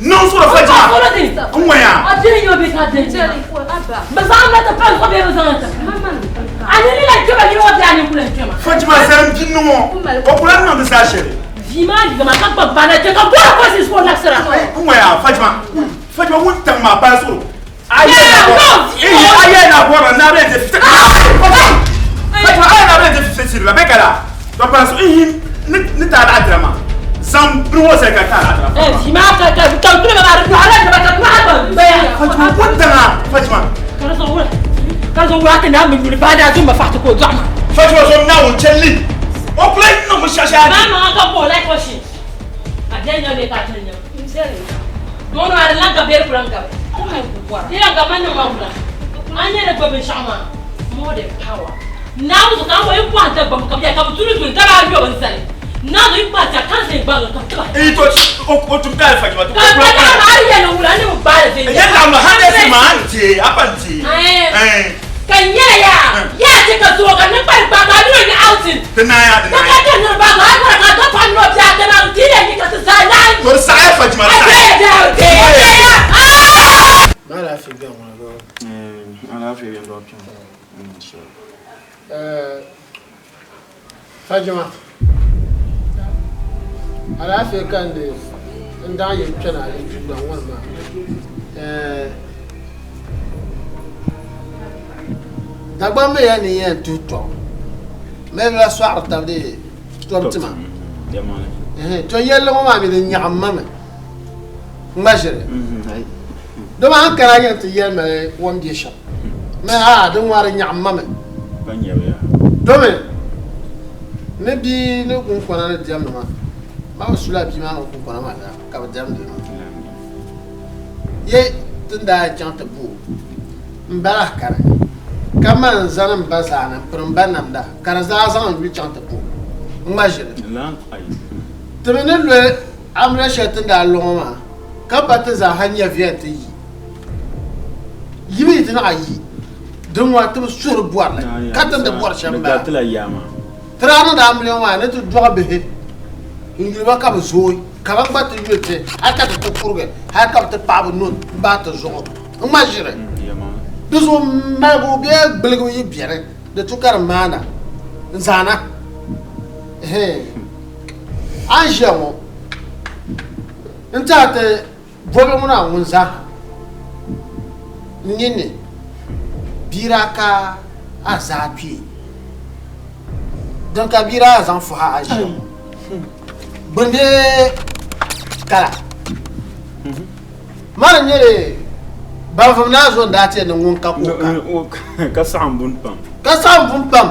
Speaker 2: Non so Fatima.
Speaker 1: Pa so de.
Speaker 2: Ngwa ya.
Speaker 1: A jere yo be ka de. Ba za na ta pa ko be ba za ta. Ani ni la jeba ni wo bi ani kula jema.
Speaker 2: Fatima saram pinni mo. O kula no de sa shere.
Speaker 1: Vima ma ka ba ba na je ka bo ko si so la sera.
Speaker 2: Ngwa ya Fatima. Fatima won tan ma pa so. Aye
Speaker 1: Yeah,
Speaker 2: na bo.
Speaker 1: no,
Speaker 2: Eh aye na bo na be de. Fatima aye na be de fi la be kala. To pa so eh ni ni ta la drama. Zam bro se ka ta la drama.
Speaker 1: Eh vima ka ka ka tu ba ba ala ba ka ba ba ya.
Speaker 2: Fatima won tan Fatima.
Speaker 1: Kara so wala. Kara so wala na mi ni ba da zuma fa ko zama.
Speaker 2: Fatima so na won chelli. O kula no mo shasha.
Speaker 1: Mama ka bo la ko shi. A je nyo le ka tan nyo. Dono ara lan ka ber kuran ka. Ila ka man ma kula. Anya da gobe shama. More than power. Now so ka wo ipo anta bam ka ya ka tulu tulu ta ba yo ban sare. Now so ipo anta kan se ba ka ta.
Speaker 2: Eh to o tum ka Fatima to
Speaker 1: Ka ka ka ma ya no wula ni mo ba de.
Speaker 2: Ye la ma hande si ma nti apa nti.
Speaker 1: Eh.
Speaker 2: Eh.
Speaker 1: Ka nye ya. Ya ti ka so ka ne pa ba ka ni ni outing.
Speaker 2: Tena ya
Speaker 1: Ka
Speaker 2: tena.
Speaker 1: ka ka no ba ka ka ka ka pa no bi ata na ti le ni ka sa na.
Speaker 2: To sa ya Fatima sa.
Speaker 1: Ade de de. Ah!
Speaker 4: Alaafee bɛ ŋɔ dɔɔ.
Speaker 2: Alaafee bɛ dɔɔ kpɛm.
Speaker 4: Fajima, alaafee ka n di n daŋ yɛn kpɛna n tuuda ŋɔni maa. Dagbaŋ mi ya ni yɛn tuhi tɔbu mali la sɔɣiri tabi di tɔbu tima. To yɛlli ŋɔ maa mi di nyaɣim ma mi n gba ʒiri. Dama an kana yɛn ti yɛli mali o ni bɛ shɛm mɛ a din ŋɔ di nyaɣim ma mi. Domi ni bia ni kunkona ni diɛmdi maa ma bi sula bia maa ni kunkona maa daa ka bi diɛmdi maa. Ye tin daa chaŋ ti bo n bala kari ka man zani n ba zaani n piri n ba namda ka di zaa zaŋ n yuli chaŋ ti bo n ŋma ʒili. Timi ni lo amiliya shɛli tin daa lo ŋɔ maa ka ba ti zaa ha nya viɛl ti yi yi mi ti naɣa yi din ŋɔ ti bi suhuri bɔrili ka tin di bɔri shɛm bala. Ti daa niŋdi amiliya maa ni ti dɔɣi bihi n yuli ba ka bi zooi ka ban gba ti yuli ti hali ka ti ti kurigi hali ka bi ti paɣi bi no n baai ti zuɣu n ŋma ʒiri. Di zuɣu maligu bee gbuligibu yi bɛni di tu ka di maana n zaana. A ni ʒiya ŋɔ n tiɛha ti bɔbili ŋɔ maa ŋun zaaha n ninni bia daa ka a zaa kpee din ka bia daa zaŋ fuha a ʒiya ŋɔ gbuni bee kala mani n nyɛ banvum naa zo n daa ti ni ŋun ka ko ka
Speaker 5: ka saɣim buni pam
Speaker 4: ka saɣim buni pam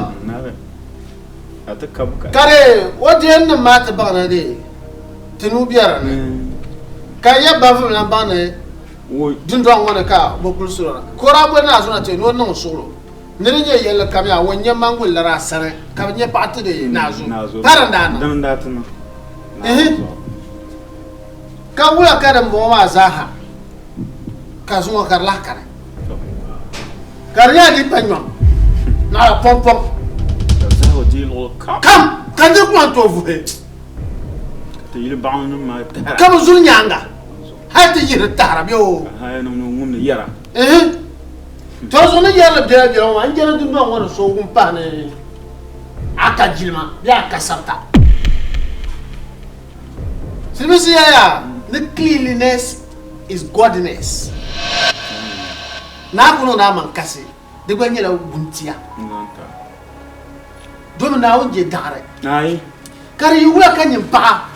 Speaker 4: ka di o diɛn nim maa ti baŋ ni di ti nuu biɛri ni ka yɛ banvum lan baŋ ni dundɔŋ ŋɔ ni ka bi kuli suri na ka o daa boli naa zo na ti ni o niŋ suɣulo ni di nyɛ yɛlli kam yaa o nyɛ manguli lara sani ka bi nyɛ paɣa ti di naa zo pa din daa niŋ ka wula ka din bɔŋɔ maa zaaha ka zuŋɔ ka di lahi kani ka di nyɛla di pa nyɔŋ naɣila pɔmpɔm kam ka niri ku lan tooi vuhi ka bi zuri nyaanga Hali ti yihiri tahira bɛ o. To zuɣu ni yɛrili biɛla biɛla ŋɔ maa, n jɛra dundɔŋ ŋɔ ni so ŋun pahi ni a ka jilima bee a ka sabita. Silimiinsi yɛliya ni cleanliness is godliness. Naa ku niŋdi a maŋ kasi, di gba nyɛla wuntia. Domi Naawuni je daɣiri. Ka di yi wula ka nyin paɣa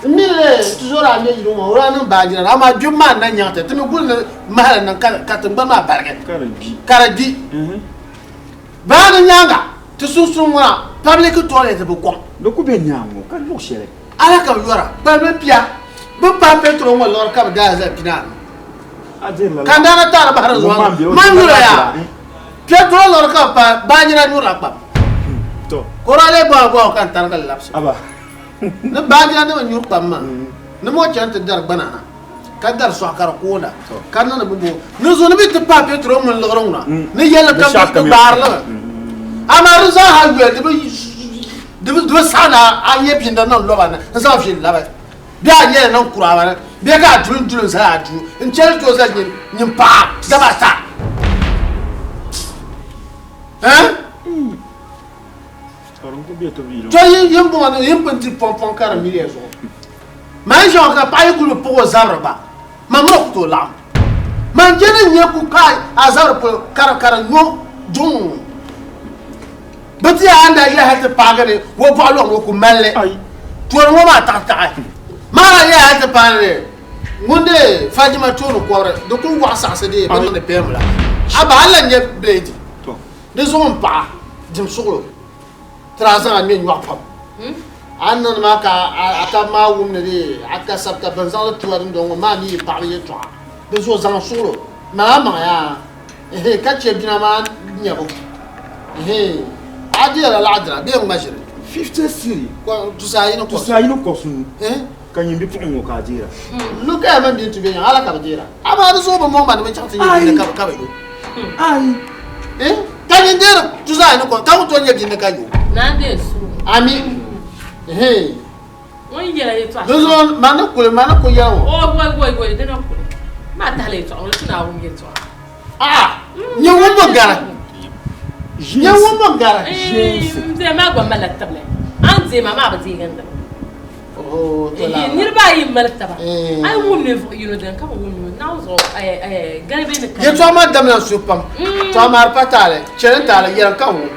Speaker 4: n mi ni ti zɔri a ŋmɛ yili ŋɔ o daa niŋ baanjira ni amaa gbibu maa n-na nyaŋ ti ti mi guli ni mahali niŋ ka tiŋgbani maa baligi ka di gbi. Baa di nyaaŋa ti sunsuuni ŋɔ na public toilet bi kɔŋ.
Speaker 2: Di ku be nyaaŋa ŋɔ ka luɣ shɛli.
Speaker 4: Ala ka bɛ yɔra kpalimi pia bɛ pahi petrol ŋɔ liɣiri ka bɛ daa zali pinaanu ka n daa na taɣiri bahiri zuɣu man nyura yaa. Petrol liɣiri ka bɛ pahi baanjira nyurila kpam. Ka o daa lee bɔhi bɔhigu ka n tarigi li labisi o. Ni baanjira nima nyuri kpam maa, ni mo chani ti dari gbana na, ka dari sɔɣu ka di koona, ka niŋdi bimbo. Ni zuɣu ni bɛ ti pahi petrol mini liɣiri ŋuna, ni yɛlli kam di gbaari li mi. Amaa di zaa ha yoli di bi saɣi ni a nyɛ binda niŋ lɔba ni n-zaŋ viɛl labi. Bee a nyɛla niŋ kuraaba ni bee ka a duli n-duli n-zali a duu n-chani tooi zali nyin paɣa daba ata. To yi ni bɔŋɔ ni yi ni pun di pɔŋpɔŋ ka di miliya zuɣu. Man ʒiɛŋɔ ka paɣa yi kuli bi puɣi o zabiri gba, man mini o ku tooi laɣim. Man je ni n nyɛ ku ka a zabiri polo ka di nyo duŋ. Bɛ ti a ni daa yɛli hal ti paagi ni o bɔɣu lɔŋ ni o ku mali li. Tooni ŋɔ maa taɣitaɣi maa daa yɛli hal ti paai ni ŋun deei Fajima tooni kɔbiri di kul wɔɣ saɣisi deei bɛ niŋdi pɛɛmu la. A ba a lan nyɛ bileedi di zuɣu m-paɣa dim suɣilo ti daa zaŋ a ŋme nyɔɣu pam. A ni niŋdi maa ka a tab maa wum ni dee a ka sabita bɛn zaŋ li tua dundɔŋ ŋɔ maa mi yi paɣiba yɛtɔɣa. Di zuɣu zaŋ suɣilo mal amaŋ yaa. Ehe, ka chɛ bina maa nyabu. Ehe, a deerila laɣidira bee n-ŋma ʒiri?
Speaker 2: 50 cedi.
Speaker 4: Tusa ayi ni kɔbisinu.
Speaker 2: Tusa ayi ni kɔbisinu.
Speaker 4: Ehe.
Speaker 2: Ka nyin bipuɣin ŋɔ ka a deera.
Speaker 4: Lu kaya mini bini ti be nyaŋ, ala ka bɛ deera. Amaa di zuɣu bi mɔŋ ma ni bɛ chaŋ ti nya bini ka bɛ yo.
Speaker 2: Ai.
Speaker 4: Eh, ka nyin deeri tusa ayi ni kɔbisinu, ka ku tooi nya bini ka yo.
Speaker 1: Naa deei suhu.
Speaker 4: Ami. Ehe.
Speaker 1: Ŋun yɛla yɛtɔɣa.
Speaker 4: Di zuɣu ma ni kuli, ma ni ku yɛli ŋɔ.
Speaker 1: O, woi, woi, woi, di na kuli. Maa tahila yɛtɔɣa ŋɔ, ti Naawuni yɛtɔɣa.
Speaker 4: A'a, nyɛ ŋun bi gari. Nyɛ ŋun bi gari.
Speaker 1: N deei maa gba malila tibili. A ni deei maa, maa bi deegi n dini. Niriba ayi m-mali taba. A yi wum ninvuɣ yino dini ka bi wum yino, Naawuni zuɣu galibi ni kani.
Speaker 4: Yɛtɔɣa maa damla n suhu pam. Tɔ amaa di pa taali, chɛli n taali, yɛlim ka n wum.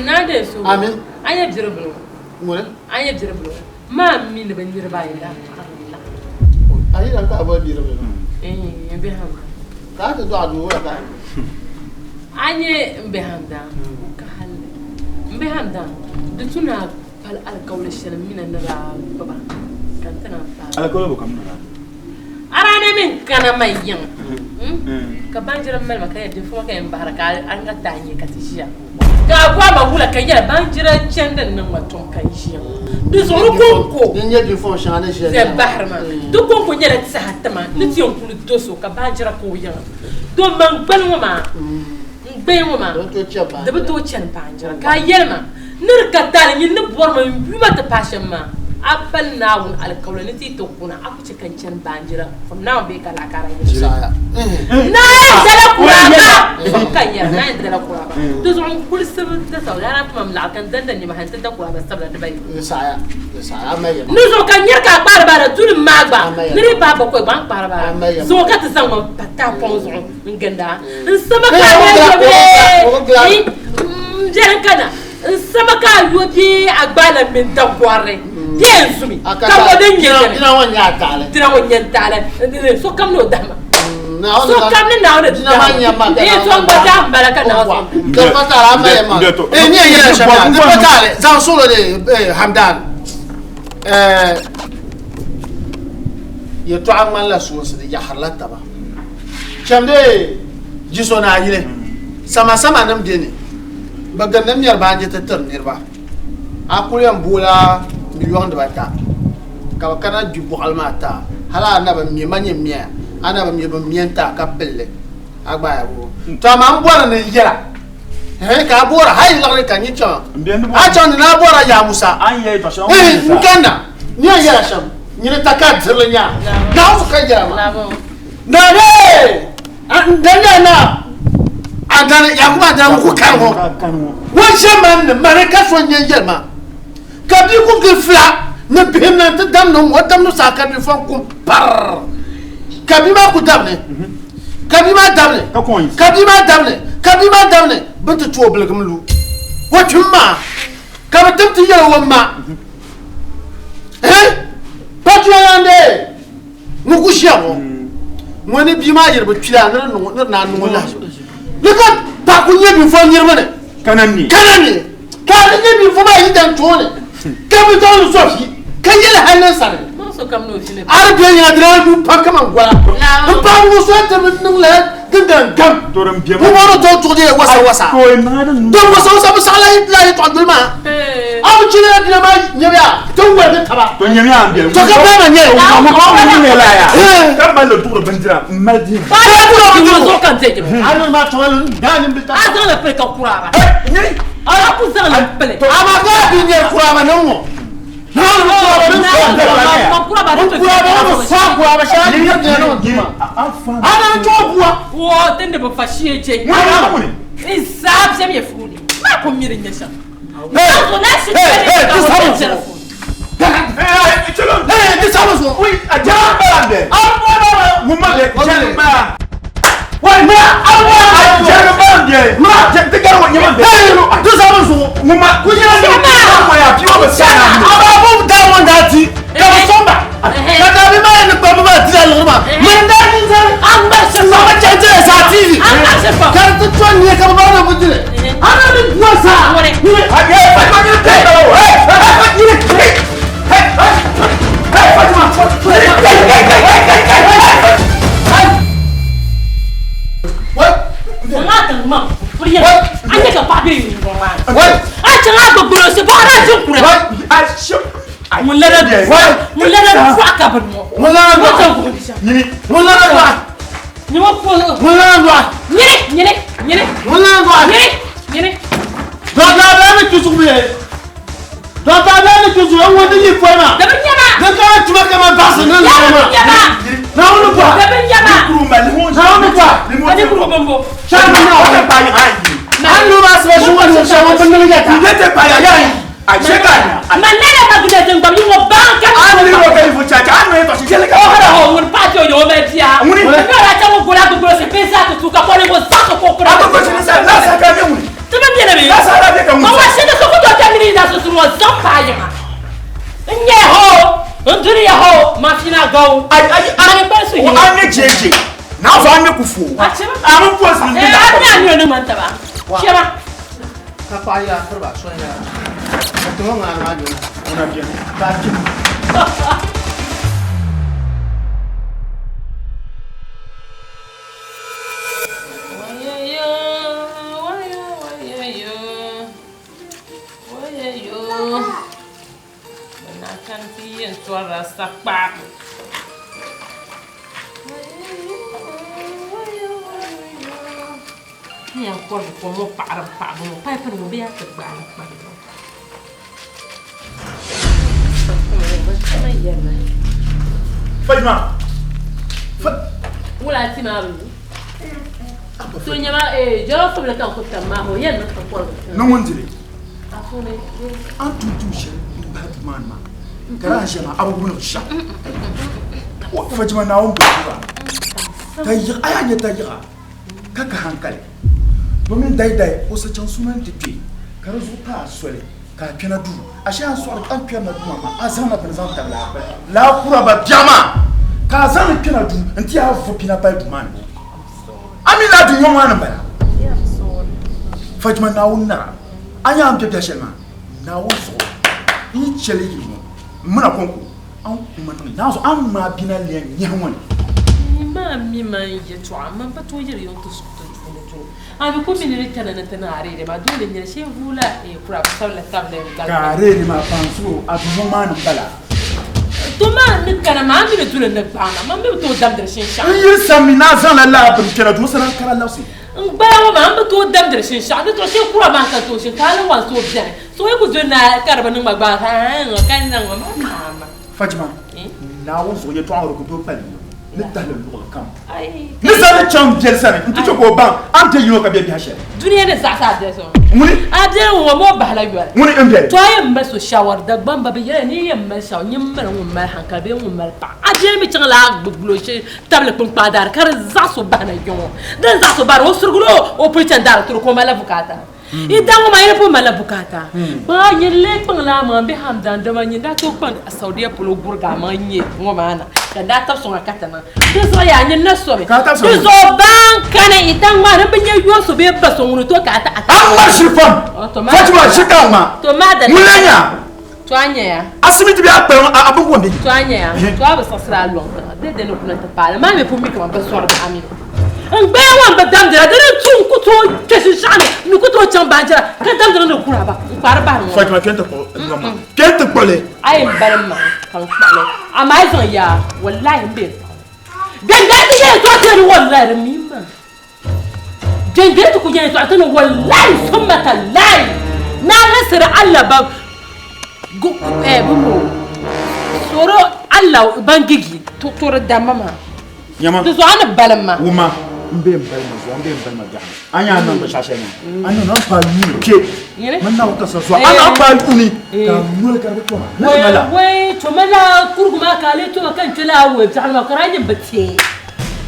Speaker 1: Naa deei suhu.
Speaker 4: Amin.
Speaker 1: A nyɛ biribil ŋɔ.
Speaker 4: Ŋuni?
Speaker 1: A nyɛ biribil ŋɔ. Maa mi ni bɛ niriba ayi daa paɣiri
Speaker 4: laɣim. A yi lan ka a boli biribil maa?
Speaker 1: N be Hamdan.
Speaker 4: Ka a ti dɔɣi doo wula ka a
Speaker 1: A nyɛ n be Hamdan ka halli. M be Hamdan, di tu ni a pali alikauli shɛli m mina ni daa gbuba ka n ti naan paagi.
Speaker 2: Alikauli bɔ ka m mina daa?
Speaker 1: A daa na mi n-kana ma yiŋa ka baanjira mali ma ka yɛli dinfuma ka yɛn bahira ka a ŋa ti a nya ka ti ʒiya. Ka a bɔhi ma wula ka yɛli baanjira chandi n-niŋ ma tom ka n ʒiya ŋɔ. Di zuɣu di kɔŋko
Speaker 4: Din nyɛ binfɔŋ shɛŋa ni ʒiya
Speaker 1: zɛ bahiri ma. Di kɔŋko nyɛla tɛha tima ni ti yɛn kuli do so ka baanjira ka o yiŋa. Don man gbali ŋɔ maa, n gbaya ŋɔ maa, di bi tooi chani baanjira. Ka a yɛli ma, Ni di ka taali, nyin ni bɔri ma n-yuma ti paai shɛm maa, a pali Naawuni alikauli ni ti yi ti kuna, a ku chɛ ka n chani baanjira from now bee ka lahi ka di yɛli. Naa dala kuraaba! Ka n yɛra, naa dala kuraaba. Di zuɣu n kuli sibi da sabila, yaa ti ma m laɣiri ka n danda nima ha nti da kuraaba sabila dibayi. Ni zuɣu ka n nyari ka a kpaari baara duli maa gba, ni di paai bakɔi gba a ni kpaari baara zuɣu ka ti zaŋ ma m-pa tahapɔŋ zuɣu n-ginda a. N sama ka a yo bee n biɛri kana n sama ka a yo bee a gbaala mini dagɔrili bee n zumi ka bɔ din nyɛ dini
Speaker 4: dina ŋɔ nyɛ a taali
Speaker 1: dina ŋɔ nyɛ n taali sokam ni o dahima sokam ni Naawuni dahima ee to n gba dahim bala ka Naawuni
Speaker 4: di pa taali a mali ma ee ni yɛn yɛla shɛm yaa di pa taali zaŋ suɣulo de Hamdan yɛltɔɣa ŋmanila soonsi di yaɣarila taba Chɛmdi Jiso ni a yili, samasama nim bɛ ni, bɛ gindi mɛri baanji ti tiri niriba. A kuli yɛn boola miliyɔŋ dibata ka bɛ kana gbi bɔɣili maa ti a, hali a na bi ŋme, ma nyɛ mɛya, a na bi ŋme bɛ ŋme n-ti a ka pili li, a gba ya bo. Tɔ amaa m bɔri ni n yɛla, ɛhɛn, ka a boora hali liɣiri ka n yi chaŋ, a chaŋ ni ni a bɔra Yaa Musa, ɛhɛn, n kanna, n yɛn yɛla shɛm. Nyini ta ka dirili nya. Naawuni ka yɛra ma. Naane! Danya na adana Yakubu adana ŋun ku kani ŋɔ. Ŋun ʒe man ni mani ka so nyɛ yɛli ma. Ka bia ku gili fila ni bihim na nti damdi ŋ-ŋɔ damdi saha ka bia fɔŋ kum parr. Ka bia maa ku dabili. Ka bia maa dabili. Ka bia maa dabili. Ka bia maa dabili. Bɛ ni ti ti o biligim lu. O kpim maa. Ka bɛ tim ti yɛli o ma, Ɛɛn, pa tuya de ŋun ku ʒiya ŋɔ, ŋɔ ni bia maa yiri bi kpila ni di naan niŋ o lahiʒibu. Ni ka paɣa ku nyɛ binfo niriba ni, ka na ni, ka a di nyɛ binfo maa yi dan tooni, ka bi zaŋ li sɔfi, ka yɛli hali ni sani. A di bɛ yiŋa di naan lu pam kaman gola. M paɣaba ŋɔ so ti bi niŋ la din dan gam. Pumpɔŋɔ ni tooi tuɣi wasa wasa. Din wasa wasa bi saɣila la yɛtɔɣa doli maa. A bi chɛ la dina maa nyɛmiya ti woligi taba.
Speaker 2: To nyɛmiya n bɛ.
Speaker 4: To ka bɛɛ ma nyɛ.
Speaker 2: Ka mali duɣuri bindira n mali di.
Speaker 4: A ni maa tɔŋa ni daa ni bi ta.
Speaker 1: A zaŋla pili ka kuraaba. A ku zaŋla pili.
Speaker 4: Amaa ka bi nyɛ kuraaba niŋ ŋɔ.
Speaker 2: Fajima naawuni bɛ ta yiɣ a yaa nyɛ ta yiɣa ka ka hankali domin daidai o sa chaŋ suna nti kpe ka di zuɣu pa a soli ka a kpɛna duu ashe a sɔɣiri a ni kpɛrina duu maa maa a zaŋla bini zaŋ tabili a laa kura ba bia maa ka a zaŋ li kpɛna duu nti yaa vo pina pali duu maa ni a mi laa dunyɔŋ maa ni m-bala Fajima naawuni nara a nya a ni be biɛhi shɛli maa naawuni zuɣu n yi chɛ li yili ŋɔ m mina kɔŋko A ni kuma niŋ naanzu a ni ŋmaai bina lɛm nyahi ŋɔ ni.
Speaker 1: Ni maa mi man yɛtɔɣa, man pa tooi yɛli yuŋ ti suhu ti puuni duri. A bi ku mi ni di kana ni ti niŋ a reedi maa, doole n-nyɛli shee vuui la kura bi sabila tabili n-gali
Speaker 2: Ka a reedi maa paŋ so a duŋ maa ni m-bala.
Speaker 1: To maa ni kana maa, a mi ni duli n ni gbaai ma, man mi bi tooi damdiri shinshɛɣu.
Speaker 2: N yi sa mi ni a zaŋla lala bini kpɛna duu sani ka la labisi.
Speaker 1: N gbaya ŋɔ maa, m bi tooi damdiri shinshɛɣu, di zuɣu shee kura maa ka tooi shee ka a ni wani so beni. So yi ku doli naa ka di bi niŋ ma gba, ka n niŋ ma maa kaama.
Speaker 2: Fatima, Naawuni zuɣu yɛtɔɣa ŋɔ di ku tooi pali ni tahili luɣili kam. Ni zani chaŋ biɛli sani nti chɛ ka o baŋ a ni be yino ka be biɛhi shɛli.
Speaker 1: Dunia ni zaɣisi a biɛli so.
Speaker 2: Ŋuni?
Speaker 1: A biɛli ŋɔ ŋɔ o bahila yoli.
Speaker 2: Ŋuni m-biɛli?
Speaker 1: To a yɛn mali so shawara, Dagbamba bɛ yɛliya ni yi yɛn mali shawara, nyin mali ŋun mali hankali bee ŋun mali paɣa. A biɛli mi chaŋla a gbubi o shee tabili kpunkpaŋ daari ka di zaɣisi o bahina yiŋɔ. Din zaɣisi o bahina o surigila o puli chani daari tiri ka o malila bukaata. I daŋ ŋɔ maa yi pun malila bukaata. Kpaŋa nyin lee kpaŋla a maŋa bee Hamdan dama nyin daa tooi kpaŋ Saudiya polo gurigi a maŋa n-nyɛ ŋɔ maa na ka n daa tabi sɔŋ a ka ti niŋ. Di zuɣu yaa nyin na somi. Di zuɣu baa n-kani i daŋ maa ni bi nya yo so bee ba so ŋuni tooi ka a ti a
Speaker 2: A ŋmari shiri pam. Fatima shiri ka a ŋma.
Speaker 1: To maa dali.
Speaker 2: Ŋuni lee nya?
Speaker 1: To a nya ya.
Speaker 2: Asimiti bee a kpalim a bin bom bɛ?
Speaker 1: To a nya ya. To a bi siɣisiri a lɔŋ tiŋa. Dede ni kuna ti paali maa mi pun mi kaman bi sɔri bihi mi. N gbaya ŋɔ n bi damdira di ni tu n ku tooi kpe shinshɛɣu ni n ni ku tooi chaŋ baanjira ka damdira ni kura ba n kpaari bahiri ŋɔ.
Speaker 2: Fatima kpe n-ti kpuɣi n ŋɔ maa. Kpe n-ti kpuɣi li.
Speaker 1: A yɛn bali m maŋa ka n kpuɣi li amaa a yi zaŋ yaa walahi m be n kpuɣi li. Dɛndɛri ti yɛli tɔɣi ti ni walahi di mi maa. Dɛndɛri ti ku yɛli tɔɣi ti ni walahi summa talahi naa nasiri Allah ba bɛ soro Allah bangigi turi damma maa.
Speaker 2: Nyama.
Speaker 1: Di zuɣu a ni balim ma.
Speaker 2: Wuma. N be n balima zuɣu, n be n balima biɛɣu. A nya a niŋ binshɛɣu shɛli maa. A niŋ a ni paai yuuni kpe.
Speaker 1: Nyini.
Speaker 2: Mani Naawuni ka sa zuɣu. A ni paai yuuni ka a noli ka di bi toma. Ni ti mali a.
Speaker 1: Wai, toma la kurugu maa ka a lee toma ka n kpe lala wuhi biɛɣuni maa ka di a nyin bi teei.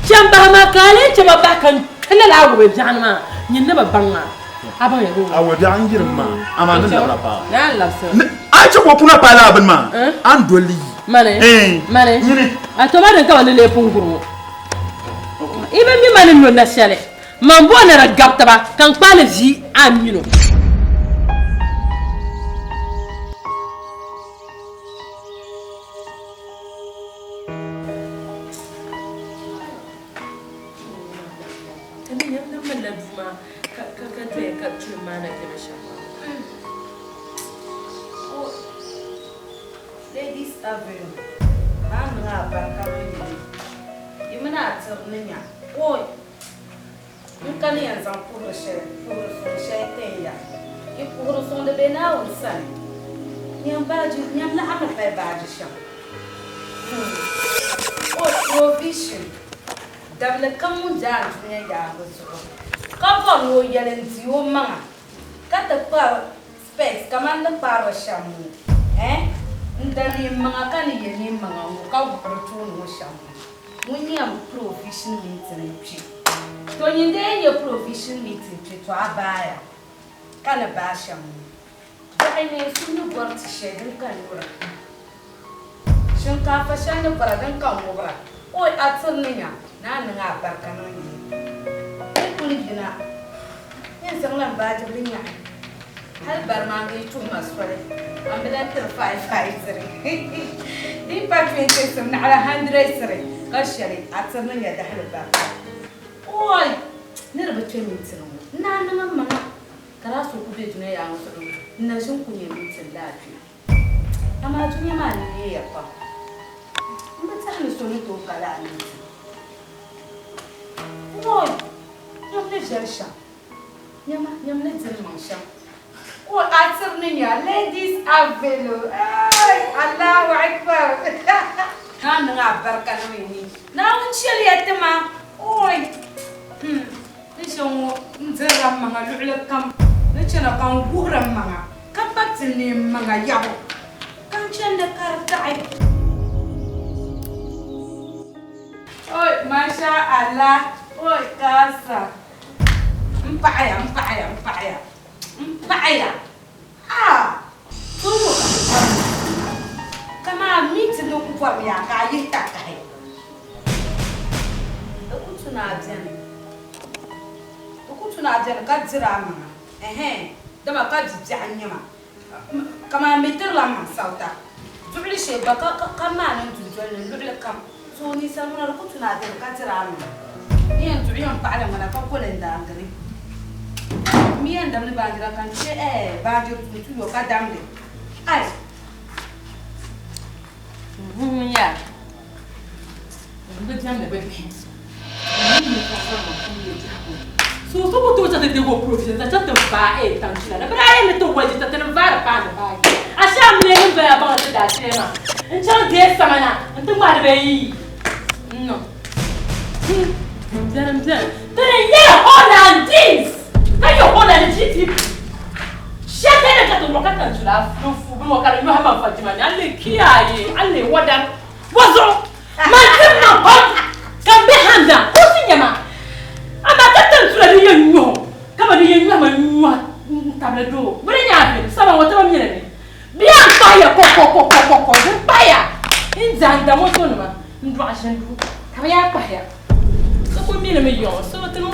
Speaker 1: Chɛ m bahi maa ka a lee chɛ ma bahi ka n kpe lala wuhi biɛɣuni maa. Nyin ni bi baŋ maa. A baŋ ya bee?
Speaker 2: A wuhi biɛɣu n yirim maa amaa ni labila paa.
Speaker 1: Ni a ni labisi.
Speaker 2: A chɛ ka o puna paai lala bini maa a ni doli li yi.
Speaker 1: Mani? Mani?
Speaker 2: Nyini.
Speaker 1: A toma din ka ba ni lee pun guri ŋɔ. I bi mi ma ni no na shɛli. Man bo ni di gabi taba ka n kpaai li ʒi a min o.
Speaker 3: Ladies Avenue, maa niŋ a barika niŋ yili yi mini a tiri ni nya oi n kani yɛn zaŋ puhiri shɛli puhiri suŋ shɛli tin ya yi puhiri suŋdi be Naawuni sani nyam baaji nyam laɣiri ni pali baaji shɛm oi provision dabili kam ŋun be andunia yaangi zuɣu ka bɔri ni o yɛli n-di o maŋa ka ti kpa Specs kamani ni kpaarili shɛm ŋɔ eh N da neen maŋa ka ni ye neen maŋa ŋɔ ka wuɣi di tooni ŋɔ shɛm ŋɔ ŋun nyɛ provision meeting n kpe to nyin dee nyɛ provision meeting kpe to a baaya ka ni baai shɛm ŋɔ biɛhi neen su ni bɔri ti shɛli din ka nyura shinkaafa shɛli ni bɔra din ka ŋubira oi a tiri ni nya ni a niŋ a barika niŋ yini n kuli yina N zaŋla m baajibili nyaɣi hali bari maa ni yi tuhi ma soli a mi lahi tiri five five tiri di yi pa twenty tiri naɣila hundred tiri ka shɛli a tiri ni nya dahili barika oi ni di bi kpe mintin ŋɔ n daa niŋ m maŋa ka daa so ku be dunia yaa ŋɔ zuɣu n na ʒin ku nya mintin laafia amaa dunia maa ni neeya pam m bi tɛhi ni so ni tooi ka lala mintin oi. Nyam ni viɛli shɛm, nyama nyam ni diri maŋ shɛm. O a tiri ni nya ladies avelo eey Allahu akbar Naa niŋ a barika niŋ yi ni Naawuni chɛliya ti ma ooi hmm ni shɛm ŋɔ n dirila m maŋa luɣili kam ni chana ka n guhiri m maŋa ka pa ti ni m maŋa yabu ka n chandi ka di taɣi. Oi masha Allah oi kaasa n paɣaya n paɣaya n paɣaya n paɣaya ah so ŋɔ ka ti bɔri mi kamaa meeting ni ku bɔri mi yaa ka a yihi takahi di ku tu ni a beni di ku tu ni a beni ka diri a maŋa ɛhɛn dama ka bi biɛɣu n-nyɛ ma Kaman bɛ tirila m ma sarita duɣili shee gba ka maani n dundoli ni luɣili kam. So ninsal ŋuna di ku tu ni a diri ka diri a maŋa. N yɛn duɣi yɛn paɣila ŋmana ka koli n daangi ni. M mi yɛn damdi baanjira ka n che ɛɛ baanjiri tuui tuyo ka damdi. Ai!
Speaker 1: Vuhim ya, bɛ diɛmdi bɛ bihi. So so ku tooi chaŋ ti deegi o provision zaŋ chaŋ ti vaai eh taŋchila ni bɛ daa yɛli ni ti waji ti ti ni vaari paani baaji. A shee a mi lee ni doya baŋ ti daa chɛ maa n chaŋ deei samana n ti ŋma. ŋmahi dibayi n-niŋ. Beni m-beni. Ti ni yɛli Hollandese ka nyɛ Holland GTB. Shɛli beni ka ti wuɣi ka tanzula fu bini ŋɔ ka di nyɔhi man Fatima ni a leei kiyaye, a leei wadari. Bɔzuɣu man tim maŋ pam ka m be handa ka o ti nya ma. Amaa ka tanzula di yɛn nyɔhi o kaman di yɛn nyɔhi ma nyɔhi n-tabili doo. Bɛ di nya a bɛ saba ŋɔ ti bi mi li mi. Bɛ yaa n-kpahiya kɔkɔkɔkɔkɔ din kpahiya n-zaŋ da motonima n-dɔɣi ʒindu ka bɛ yaa kpahiya. So kuli mi li mi yɔŋ so ti niŋ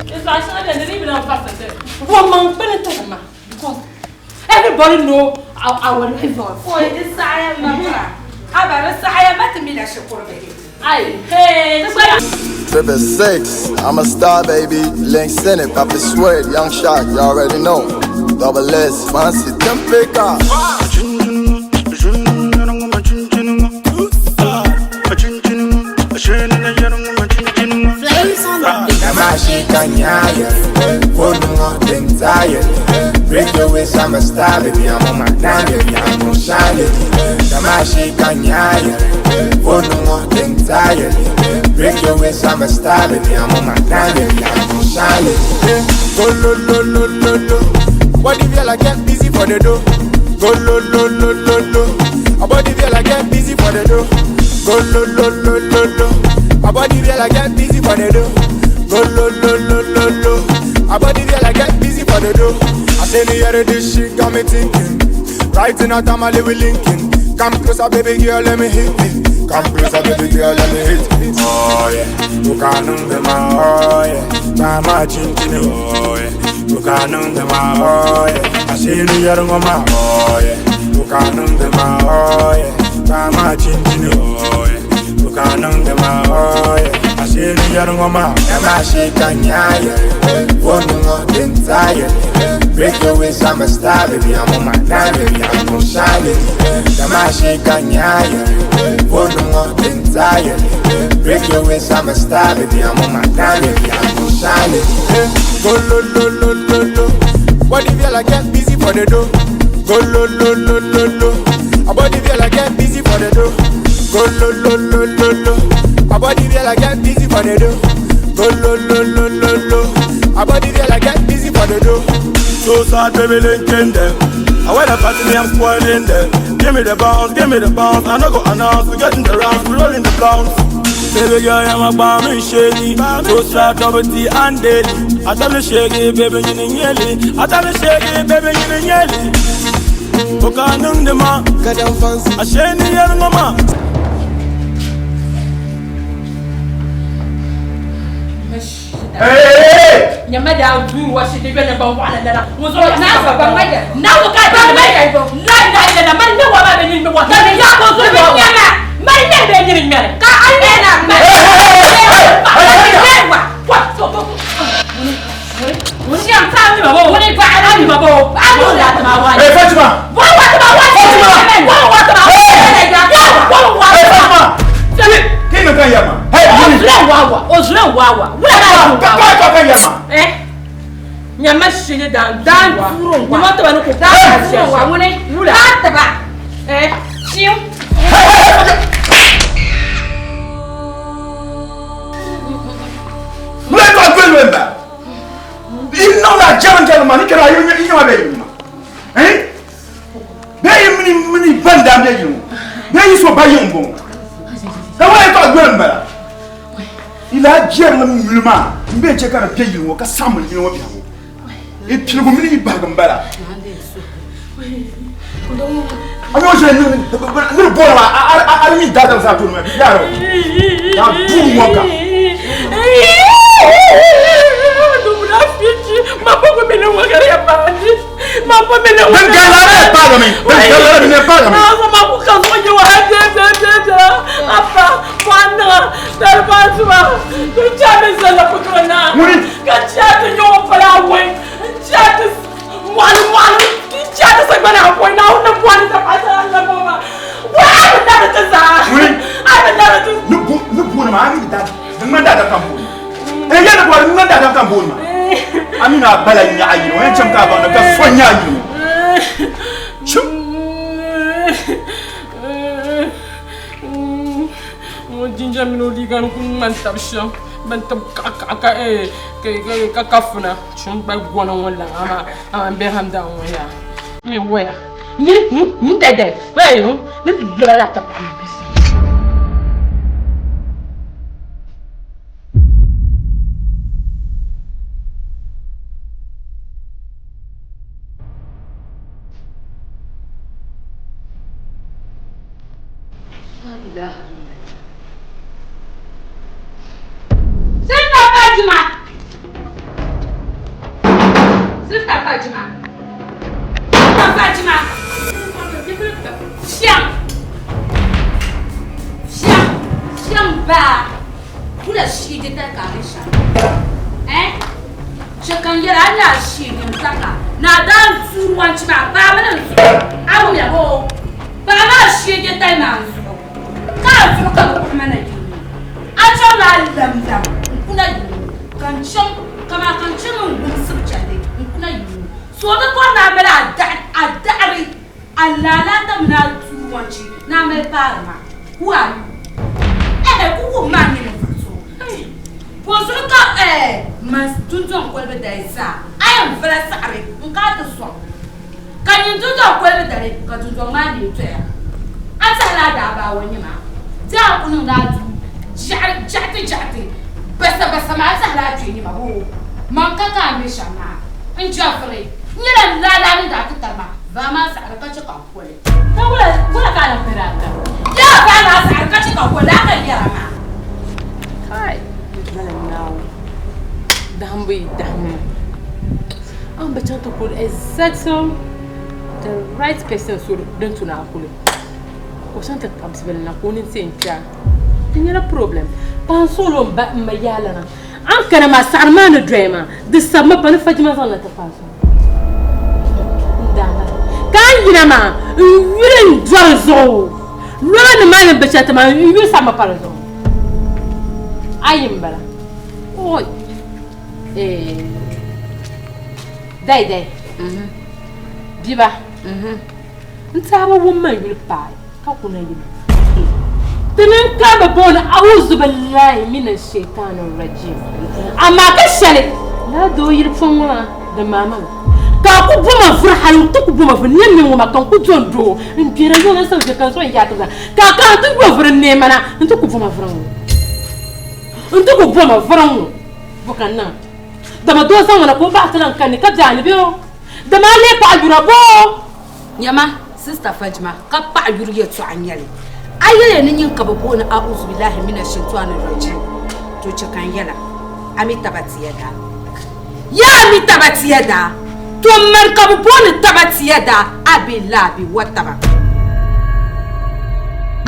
Speaker 1: yɛltɔɣa shɛŋa beni di dii bi lahi varisi nti o maŋ kpini tiri ma because everybody know our rivals.
Speaker 3: Oi di saɣaya m ma pira. Haba di saɣaya ma ti mila shikuru bihi.
Speaker 1: Ai hey ti gba.
Speaker 5: 666, I'm a star, baby. Links in it, Papi Sweat, Young Shot, you already know. Double S, Fancy, Tempika.
Speaker 6: Break your waist, I'm a star, baby. I'm on my grind, baby. I'm gon' shine, baby. Break your waist, I'm a star, baby. I'm on my grind, baby. I'm gon' shine, baby. Go lo lo lo lo lo. What if y'all get busy for the dough? Go lo lo lo lo lo. What if y'all get busy for the dough? Go lo lo lo lo lo. What if y'all get busy for the dough? Go lo lo lo lo lo. What if y'all get busy for the dough? I say me hear this shit got me thinking. Right in a time I live linking. Come closer, baby girl, let me hit it. Come closer, baby girl, let me hit it. Oh yeah, you can't them oh yeah. Mama chinchini oh yeah, you can't them oh yeah. I say me hear mama oh yeah, you can't them oh yeah. Mama chinchini oh yeah, you can't them oh yeah. I say me hear mama. Mama she kanya one more than tired. Break your waist, I'm a star, baby. I'm on my grind, baby. I'm gon' shine, baby. Mama she kanya one more than tired. Break your waist, I'm a star, baby. I'm on my grind, baby. I'm gon' shine, baby. Go lo lo lo lo lo. What if y'all get busy for the dough? Go lo lo lo lo lo. What if y'all get busy for the dough? Go lo lo lo lo lo. What if y'all get busy for the dough? Go lo lo lo lo lo. What if y'all get busy for the dough?
Speaker 7: So sad, baby, linking them. I wear the party, me, I'm spoiling them. Give me the bounce, give me the bounce. I no go announce, we getting the rounds, we rolling the clowns. Baby girl, I'm a bomb and shady. So sad, double T and daily. I tell me shake it, baby, you need yelly. I tell me shake it, baby, you need yelly. Oka nung de ma, I shake ni yel ngoma.
Speaker 2: Hey!
Speaker 1: Nyama da duru wa shi de ban wa la la. Mo zo na fa ban wa na wo ka ba ma la la la la man ne wa ba be ni wa ta ya ko zo wa
Speaker 3: nyama.
Speaker 1: Man ne be ni me
Speaker 3: ka an ne na ma.
Speaker 1: Wa wa so so. Ni am ta ni babo. Ni ba ni babo. A mo la ta ma wa.
Speaker 2: Hey Fatima.
Speaker 1: Wa wa ta ma wa.
Speaker 2: Fatima.
Speaker 1: Wa wa ta ma wa. Wa wa
Speaker 2: Hey Fatima. Ki no kan yama. Hey,
Speaker 1: Ozure wa wa. Ozure wa wa. Wula
Speaker 2: ka ka ka yama.
Speaker 1: Eh? Nyama shege dan dan
Speaker 3: duro wa.
Speaker 1: Nyama taba ni ko
Speaker 3: Dan duro wa wuni.
Speaker 1: Wula.
Speaker 3: Ka taba.
Speaker 1: Eh?
Speaker 3: Shiu.
Speaker 2: Mula to gwelwe mba. Inna la jaran jaran ma ni kera ayo nyama be yima. Eh? Be yi mini banda be yi. Be yi so ba yi mbon. Ka wa to gwelwe mba. Ila jer la mulma mbe che ka pe yi wo ka samul yi wo bi wo. E pilgo mini ba gambala. Ayo je ni ni bo la a mi dada sa to me yaro. Ya bu mo ka.
Speaker 1: Ma po me
Speaker 2: Ben galare pa mi. Ben galare ne pa mi.
Speaker 1: Na ma ku ka so je wa je je je je. Apa mwana dar ba tuma. Tu cha me za la putrona.
Speaker 2: Muri.
Speaker 1: Ka cha te yo pa la we. Cha te mwana mwana. Ti cha te sa ba na we na na mwana ta pa ta la mama. Wa na na ta za.
Speaker 2: Muri.
Speaker 1: A na na ta.
Speaker 2: Nu bu na ma mi da. Ma da da kan bu. Eh ya na bo ma da da kan bu ma. Amina bala nya ayi no en cham ka ba na ka so nya ayi no. Chum.
Speaker 1: jinjam mini o liiga ni ku ŋmani tab shɛm ban tib kaɣa kaɣa ka ka kafuna chun gba gɔna ŋɔ laŋ amaa amaa n bɛ hamda ŋɔ yaa n waya n dɛdɛ ni lɔla la ka Sister Fatima! Sister Fatima! Sister Fatima! Fiam!
Speaker 3: Fiam! Fiam baa! Kula shii di tali ka a ni shɛm. Eh? Chɛ ka n yɛli a ni a shii din taka ni a daa n tuuri wanchi maa baa mini n zuɣu. A wumya boo? Baa maa shii di tali maa n zuɣu. Ka a zuɣu ka bɛ kpuɣi ma na yili ŋɔ. A chaŋla a lamlam n kuna yili ŋɔ ka n chaŋ kaman ka n chaŋ n wumsibu chandi n kuna yili ŋɔ. So di bɔri ni a mali a daɣiri A laalaata mini a tuuri wanchi ni a mali paari ma. Who are you? Ɛhɛ, ku wuhi ma a nyɛ ninvuɣ so. Bɔzuɣu ka ɛɛ man dundɔŋ kolibu dali zaa a yɛn vala saɣiri n-ka a ti sɔŋ? Ka nyin dundɔŋ kolibu dali ka dundɔŋ maa neei doya. A tɛhila a daabaawa nyɛ ma? Di a ku niŋdi a duu jaɣiti jaɣiti basabasa maa a tɛhila a kpee nyɛ ma boo? Man ka ka a me shɛm maa n jɛviri n nyɛla n laalaa ni daa ti tari ma. Vaa maa saɣiri ka chɛ ka n koli.
Speaker 1: Ka wula wula ka a lan piri a taba?
Speaker 3: Yaa vaa maa saɣiri ka chɛ ka n koli, a ka yɛra maa.
Speaker 1: Kai, lala Naawuni dahimbu yi dahim ma, a ni bi chaŋ ti kuli exactly the right person so din tu ni a kuli ka o chaŋ ti kpabi bibila na ka o nini ti yɛn kpi a, di nyɛla problem. Paɣa n-suɣili o m ba yaalana. A ni kana maa saɣiri maa ni doya maa, di sabimi pa ni Fajima zaŋ na ti paai zuɣu. N daa ka a ni yina maa, n yuli n dɔri zuɣu. Lɔra nim maa ni bi chɛ ti maa, n yuli sabimi pa di zuɣu. Ayi m bala. Oi! Eh. Dai dai. Biba. N taaba wum ma yuli paai. Ka kuna yini. Ti ni ka bɛ booni Auzu billahi mina shaitani rajim. Amaa ka shɛli lala doo yili pɔŋ ŋɔ maa di maama mi. Ka a ku boma vuri hali n ti ku boma vuri n yɛn mi ŋɔ maa ka n ku do n doo n gbera yuŋ n sabi ka n zaŋ yaai tibila ka a kana ti yo vuri n neei ma na n ti ku boma vuri ŋɔ n ti ku boma vuri ŋɔ bɔ ka n niŋ dama doo zaŋ ma na ka o baɣa ti lan kani ka bɛ a ni bɛ o dama a lee paɣa yura boo.
Speaker 3: Nyama, Sister Fajima, ka paɣa yuri yɛltɔɣa n-nyɛ li. A yɛliya ni nyin ka bɛ booni A'uzubillahi mina shaitani rajim, to chɛ ka n yɛl a, a mi tabati ya daa. Yaa a mi tabati ya daa? To mani ka bɛ booni tabati ya daa, a be laabi wa taba.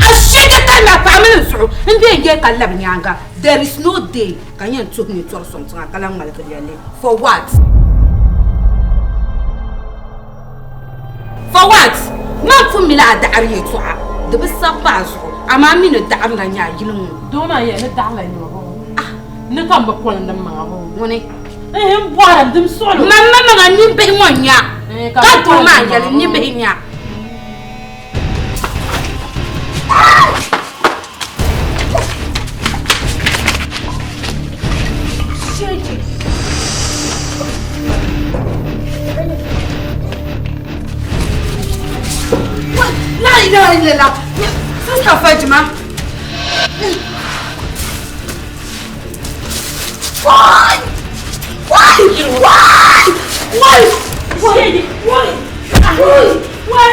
Speaker 3: A shege kalima paɣa mini n zuɣu n bee n yɛli ka labi nyaaŋa, there is no day ka n yɛn tuhi nyintɔri sɔŋ tiŋa ka lan ŋmaligi lɛli li, for what? For what? Man pun mi la a daɣiri yɛltɔɣa, di bi sabi pa a zuɣu, amaa m mi ni daɣiri la nyɛ a yili ŋɔ.
Speaker 1: Doo maa yɛli ni daɣiri la nyɛ o bɔŋɔ. Ah! Ni ka m bi kɔlindi m maŋa bɔŋɔ.
Speaker 3: Ŋuni?
Speaker 1: Ehe, m bɔhiri m dim suɣili.
Speaker 3: Man maŋmaŋa nimbihi ŋɔ n-nya, ka doo maa yɛli nimbihi n-nya. La ilaha illallah. Sister Fatima. Why? Why? Why? Why? Why? Why? Why?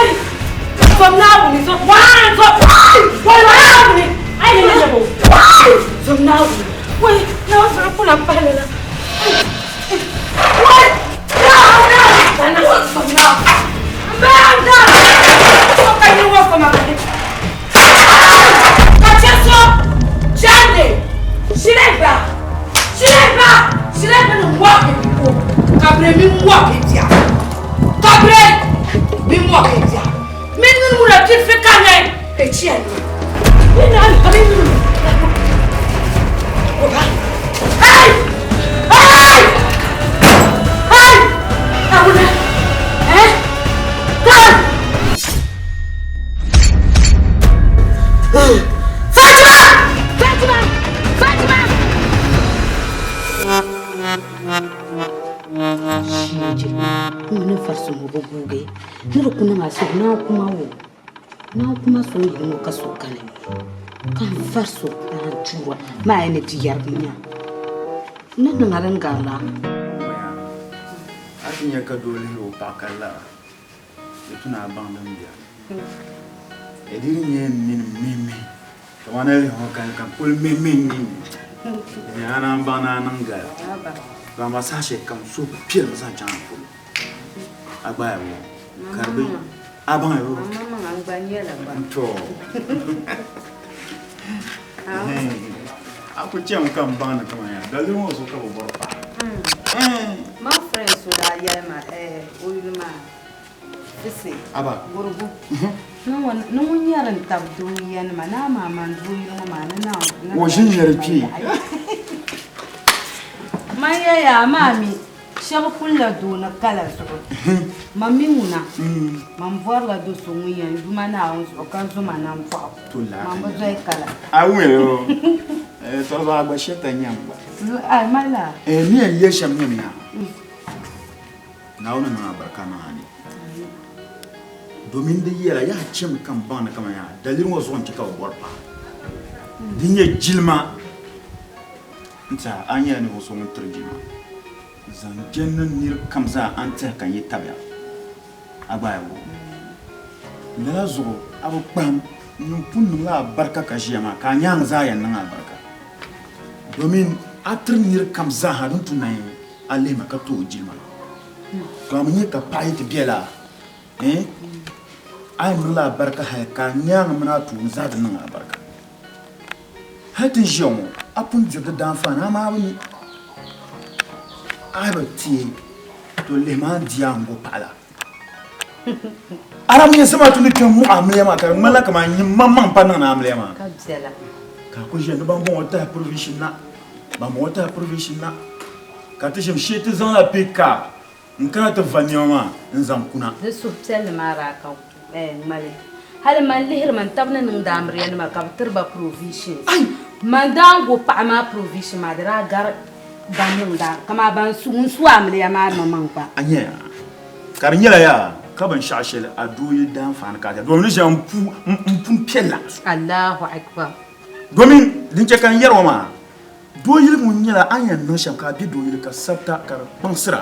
Speaker 3: From now on, so why? So why? Why? Why? I didn't know. Why? From now on. Why? Now I'm gonna put a Why? No, no. From now. Man, no. What can you want from me? Kacheso, Jande, Shireba, Shireba, Shireba ni walk people. Kabre mi walk it ya. Kabre mi walk it ya. Mi nunu la ti fi kane echi ani. Mi na mi nunu. Oga. Hey! Hey! Hey! Awuna. Eh? Come! Fatima! Fatima! fari so ŋɔ bi guugi ni di ku niŋ a suhu naan kuma wo naan kuma so yili ŋɔ ka so kani ka n fari so naan tuura maa ni di yɛrigi nya n ni niŋ a din garila.
Speaker 2: A ti nya ka doo lihiri o paɣa ka lara, di tu ni a baŋ din beni. Di di nyɛ m mini mihi-mihi Kamani a lihi ŋɔ ka ka kuli mihi mihi n ninni di nyɛla a naan baŋ ni a niŋ gala to amaa saha shɛli kam suhu piɛlimi zaŋ chaŋ a polo a gba ya bɔ ka di bi a baŋ ya bɔ to a ku chɛmi ka n baŋ ni kamani ya daliri ŋɔ zuɣu ka bi bɔri paɣa.
Speaker 3: Man friend so daa yɛli ma o yuli maa Fisi,
Speaker 2: Aba.
Speaker 3: Gurugu, ni ŋun nyɛri n tabi doo yanima ni amaa man doo yili ŋɔ maa ni na
Speaker 2: O ʒi nyɛri kpee.
Speaker 3: Man yɛya amaa mi shɛba kulila doo ni kala zuɣu. Man mi ŋuna, man bɔrila do so ŋun yɛn yu ma Naawuni zuɣu ka zo ma nambɔɣu. Man bi doli kala.
Speaker 2: A wumya yoo. Tɔbu a gba shɛta nyam gba.
Speaker 3: Ai mali la.
Speaker 2: Ni yɛn yɛ shɛm nyɛmi yaa. Naawuni niŋ alibarika niŋ a ni, domin di yɛla yaa chɛmi ka m baŋ ni kaman yaa daliri ŋɔ zuɣu n-chɛ ka bɛ bɔri paɣa. Di nyɛ jilima n-ti a, a nyɛla ninvuɣ so ŋun tiri jilima zaŋ jɛndi nir kam zaa a ni tɛhi ka n yi tabiya a gba ya wuhi. Lala zuɣu a bi kpahim nyin pun niŋla alibarika ka ʒiya maa ka a nyaaŋa zaa yɛn niŋ alibarika, domin a tiri nir kam zaaha din tu nayi. A lihi ma ka ti o jilima. To a mi nya ka paɣa yi ti bela eh, a yi niŋla abarika hali ka a nyaaŋa mini a tooni zaa ti niŋ abarika. Hali ti ni ʒiya ŋɔ, a pun diri di daanfaani amaa a bi mi. A yi bi teei, to lihimi a ni di a ni go paɣa la. A daa mi nya zamaatu ni kpe m-muɣi amiliya maa ka di ŋmanila kaman nyin maŋmaŋ m-pa niŋdi amiliya maa.
Speaker 3: Ka bela.
Speaker 2: Ka a kuli ʒiya ni bambɔŋɔ tahi provision na, bambɔŋɔ tahi provision na, ka ti ʒim shee ti zaŋla pay cab n-kana ti va nɛma maa n-zaŋ kuna.
Speaker 3: Di suhupiɛlli maa daa ka ŋmali. Hali man lihiri man tab ni niŋdi amiliyanima ka bɛ tiri ba provisions. Man daa n-go paɣa maa provision maa di daa gari ban niŋda kaman ban su ŋun su amiliya maa maŋmaŋ gba.
Speaker 2: A nya ya? Ka di nyɛla yaa ka binshɛɣu shɛli a doo yi daanfaani ka a domin di ʒiɛm m pun piɛl la.
Speaker 3: Allahu Akbar.
Speaker 2: Domin din chɛ ka n yɛri ŋɔ maa, doo yili ŋun nyɛla a ni yɛn niŋ shɛm ka a be doo yili ka sabita ka di kpaŋsira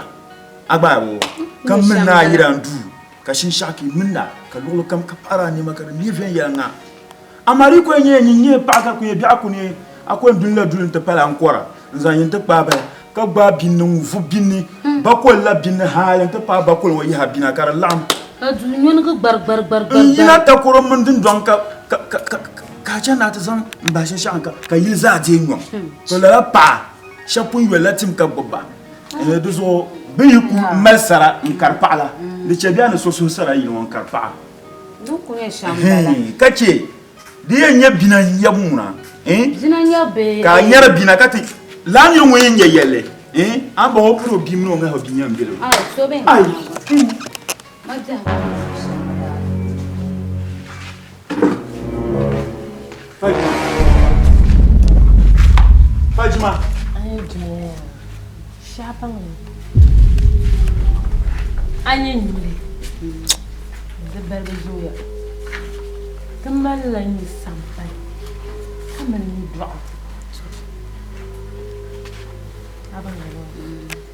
Speaker 2: a gba ayabo ka mini ni a yira n duu ka shinshɛɣu ka yi minda ka luɣili kam ka paɣiri a nɛma ka di neei viɛnyɛliŋga. Amaa di yi kuli nyɛ nyin nyɛ paɣa ka ku nyɛ biɛɣu ku neei a ku yɛn dunila duli nti pali ankɔra n-zaŋ yi nti kpaai bahi ka gbaai binni ŋ-vu binni bakoli la binni hali nti paai bakoli ŋɔ yiha bina ka di laɣim.
Speaker 3: Ka duu nyɔnigi gbarigbarigbari.
Speaker 2: N-yina takɔro mini dundɔŋ ka ka ka ka ka a chani ni a ti zaŋ m-bahi shinshɛɣu ni ka yili zaa deei nyɔŋ. To lala paɣa shɛba pun yolila tim ka gbubi ba. Di zuɣu bɛ yi ku mali sara n-kari paɣa la, di chɛ bɛ a ni so suhu sara yili ŋɔ n-kari paɣa. Ka chɛ di yɛn nyɛ bina n-nyɛbu ŋuna, ka a nyari bina ka ti laa niri ŋun yɛn nyɛ yɛlli, a ni baŋ o piri o bia mini o ŋahi o bia nyam beli o. Ai! Fajima.
Speaker 1: A nyɛ nyuli di balibu zooya ti malila nyu sampani ka mali nyu dɔɣu a baŋ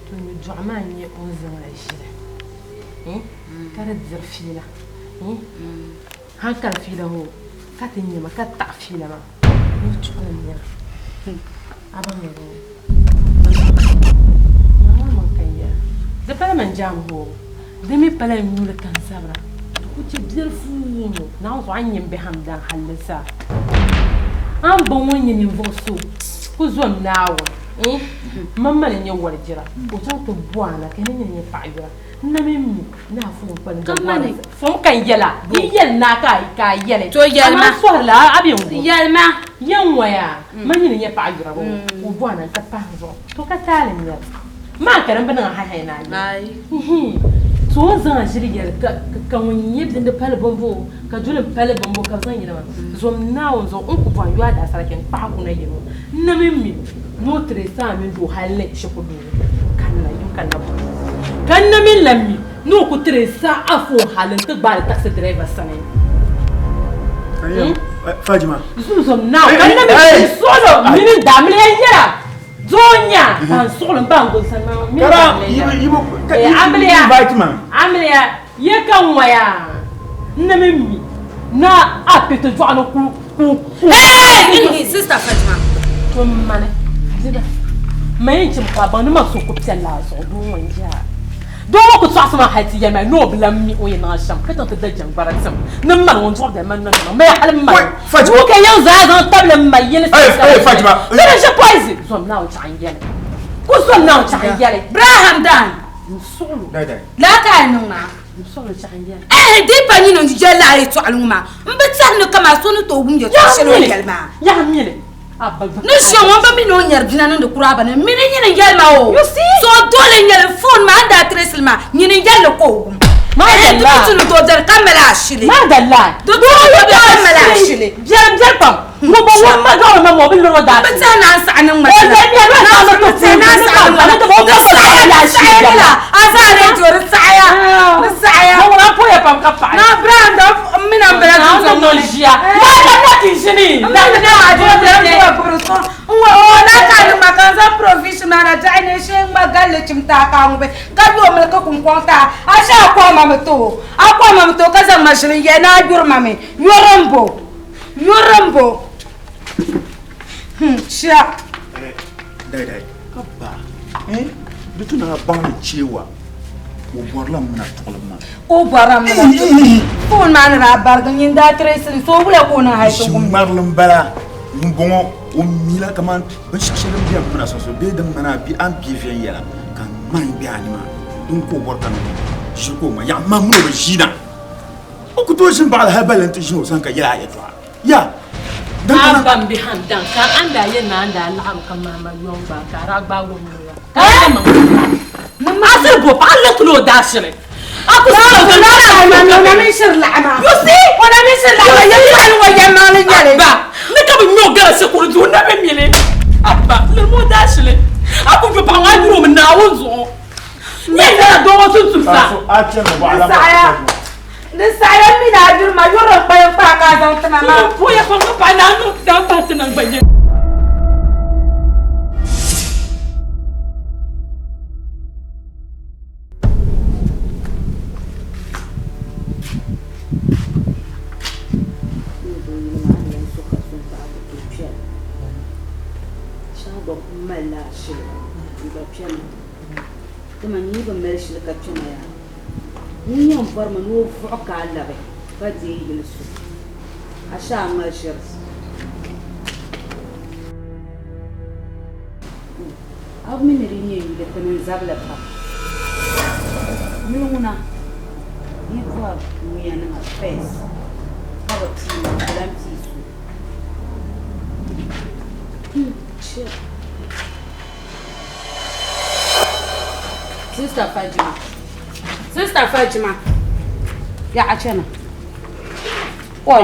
Speaker 1: to nyu dɔɣu maa n-nyɛ o ni zaŋla ʒili ka di diri fiila hankali fiila ŋɔ ka ti nyɛ ma ka taɣi fiila maa ni chuɣu ni nyɛla a baŋ di pala man jaam hoo di mi pala n nyuli ka n zabira di ku chɛ biɛlifu ŋɔ naawuni zuɣu a ni nyɛ n bihi hamdan halli zaa a ni ba ŋɔ nyɛ ninvuɣu so ku zom naawuni man mani n nyɛ walijira ka o chaŋ ti bo a na ka ni nyini nyɛ paɣa yura N na mi mi ni a fom kpalim ka bɔri fom ka n yɛla di yi yɛli naa ka ka a yɛli
Speaker 3: To yɛlima.
Speaker 1: amaa n sɔhirila a bɛ n wum
Speaker 3: Yɛlima.
Speaker 1: Yɛn ŋɔ yaa man nyini nyɛ paɣa yura bɔ ka o bɔhi na n ti pahi n zuɣu to ka taali n nyɛli maa ka din bi niŋ a haihaina a yɛli Ihi to o ni zaŋ a ʒili yɛli ka ka ŋun nyɛ bindi pali bɔmbo ka duli m pali bɔmbo ka bɛ zaŋ yɛli ma zom Naawuni zuɣu n ku bɔhi n yo a daasaraki n kpahi kuna yɛli o n na mi mi ni o tiri saa mini doo hali ni shikuru duu. Ka n na yim ka na bɔri. Ka n na mi lan mi Ni o ku tiri sa a phone hali n-ti gbaai li taxi driver sani.
Speaker 2: Fajima.
Speaker 1: Zumzum now ka n na mi n suɣilo mini n daamiliya yɛla doo nya ban suɣilo n ban guli sani maa mini daamiliya yɛla. Amiliya amiliya ye ka n ŋɔya n na mi mi na a kpɛ ti dɔɣu ni ku ku ku.
Speaker 3: Sister Fajima.
Speaker 1: To mani diba ma yɛn chim ka a baŋ ni ma so ku piɛlli a zuɣu doo ŋɔ n-yaa. Doo ŋɔ ku tɔɣisi ma hali ti yɛli ma ni o bi lan mi o yɛn niŋ shɛm ka chaŋ ti da jɛŋgbara tim ni m mali ŋun dɔɣi bɛ mani niŋ ma hali m mali ŋun ka yɛn zaa zaŋ tabili m ma yili Ti di ʒi poison zom Naawuni chaɣ n yɛli ku zom Naawuni chaɣ n yɛli
Speaker 3: Bra Hamdan
Speaker 1: n suɣilo
Speaker 3: laa ka a niŋ maa
Speaker 1: n suɣilo chaɣ n yɛli
Speaker 3: Ɛɛh di pa nyini n yɛli lala yɛtɔɣili ŋɔ maa m bi tɛhi ni kaman so ni tooi wum yɛtɔɣ shɛli o ni yɛli maa.
Speaker 1: Yaha mili
Speaker 3: Ni ʒiya ŋɔ n bi mi ni o nyɛri bina niŋdi kuraaba ni mini nyini n yɛli ma o so doli n nyɛli phone maa n daa trace li maa nyini n yɛli li ka o wum di bi tu ni tooi dali ka mali ashili di tooi dali ka mali ashili
Speaker 1: biɛri biɛri pam ŋɔ bɔ ŋɔ ma dɔɣi ma ma o bi lori o daa
Speaker 3: bi tɛhi ni an saɣi niŋ ma shɛli bi tɛhi ni an saɣi niŋ ma di saɣaya di saɣaya la a zaa radio di saɣaya di saɣaya
Speaker 1: ŋɔ ŋɔ poya pam ka paɣi
Speaker 3: na Abraham da n mina n bala
Speaker 1: dun zɔŋ ni ʒiya maa ka na ti ʒini
Speaker 2: Ka ba di tu ni a baŋ ni chewa o bɔrila m mina tuɣilim maa.
Speaker 3: O bɔrila m mina tuɣilim. Phone maa ni daa barigi nyin daa trace li so wula ka o niŋ hali ti wum.
Speaker 2: Ʒiŋmarili m-bala ŋumbɔŋɔ o mila kaman binshɛɣu shɛli din be m mina sunsuuni bee din ŋmani a bee a ni be viɛnyɛla ka ŋmani be a ni maa din ka o bɔri ka niŋ ʒiri ka o ŋma yaɣa man mini o bi ʒiina o ku tooi ʒini baɣili hali balli nti ʒini o sani ka yɛli a yɛltɔɣa. Ya! Din
Speaker 1: A
Speaker 2: kana.
Speaker 1: ba m-be Hamdan, ka a ni daa yɛn ni a ni daa laɣim ka mahi ma yɔŋ gba, ka a daa gbaag o nuu la, ka a daa maŋ o. A siri bo paɣa n-ni ti ni o daashili. A ku siri o ka You see? Abba, ni ka bɛ ŋme o gala shikuru duu, n na bi mi li. Abba, lirimi o daashili. A ku yo paɣa ŋɔ, a yuri o mi Naawuni zuɣu. Nyɛ lala doo ŋɔ tumtumsa.
Speaker 3: Di saɣiya m mini a yuri ma yuri n kpalim kpaa ka a zaŋ ti ma maa.
Speaker 1: Poya pam ka paɣa naa niŋ daa pahi ti naŋgban yini.
Speaker 3: Ŋun yɛn bɔrimi ni o vuɣi ka a labi ka deei yili so, a shee a ŋma ʒiri. A bi mi ni di nyɛ yuli ti ni zabili pam. Yuli ŋuna yi bɔri muyanima first ka bi pii ma ka lan pii so. Sister Fajima. Sister Fajima. Ya a chana. Oi.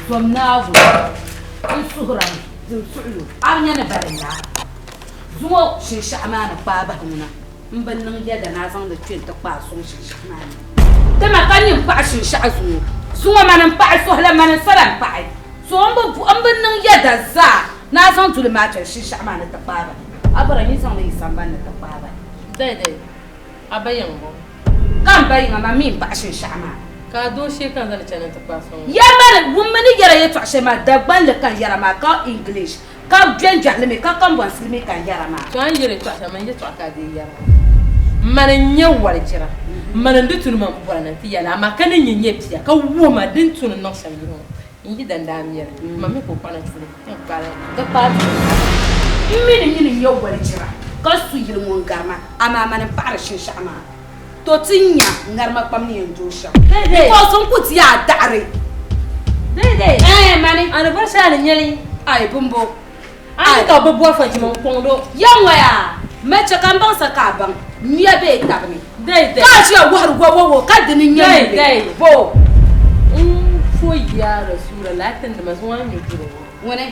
Speaker 3: Zom naagu. N suhura n suɣulo. A bi nya ni bari yaa. Zuŋɔ shinshaɣu maa ni kpaai bahi ŋuna. M bi niŋ yɛda ni a zaŋdi kpe nti kpaai sɔŋ shinshaɣu maa ni. Dama ka nyin paɣi shinshaɣu zuŋɔ. Zuŋɔ mani m-paɣi suhila mani n-sala m-paɣi. So m bi niŋ yɛda zaa ni a zaŋ duli maa chani shinshaɣu maa ni ti kpaai ba. A bɔra nyin zaŋli yi sambani ni ti kpaai ba.
Speaker 1: Dɛdɛ, a ba yiŋ bɔ?
Speaker 3: Ka m ba yiŋa, man mi m-paɣi shinshaɣu maa.
Speaker 1: Ka a dooshee ka n zaŋli chani nti kpaai sɔŋ?
Speaker 3: Ya mani, wummi ni yɛra yɛtɔɣ shɛli maa, Dagbanli ka n yɛra maa, ka English. Ka bɛnjɛhili mi, ka kambɔnsili mi ka n yɛra maa.
Speaker 1: To a ni yɛli yɛtɔɣa shɛli, mani yɛtɔɣa ka a dii yɛra. Mani n-nyɛ walijira, mani n-di tu ni man bɔri ni n-ti yɛli, amaa ka ni nyin nyɛ bia ka wuhi ma din tu ni niŋ shɛm yili ŋɔ, n yi dan daa mɛri, man mi ka o kpaɣina tuuli n kpaali
Speaker 3: di kpaai tuuli maa. M mi ni nyini n-nyɛ walijira ka su yili ŋɔ n-gari ma, amaa mani m-paɣiri shinshɛɣu maa. To ti nya ŋarima kpam ni yɛn dooi shɛm. Because n ku ti a daɣiri. Ɛɛ mani.
Speaker 1: A ni bɔri shɛli a ni nya li.
Speaker 3: Ai bimbo.
Speaker 1: A ni ka bɛ bɔri fajima n-kɔŋ do.
Speaker 3: Ya ŋɔ yaa, ma chɛ ka m baŋ sa ka a baŋ nia bee tabi ni. Ka a ʒiya wɔhiri wɔwɔwɔ ka di ni nya nyuli.
Speaker 1: Bo. N po ya Rasulallah ti ni ma zuŋɔ a ni nya duri ŋɔ.
Speaker 3: Ŋuni?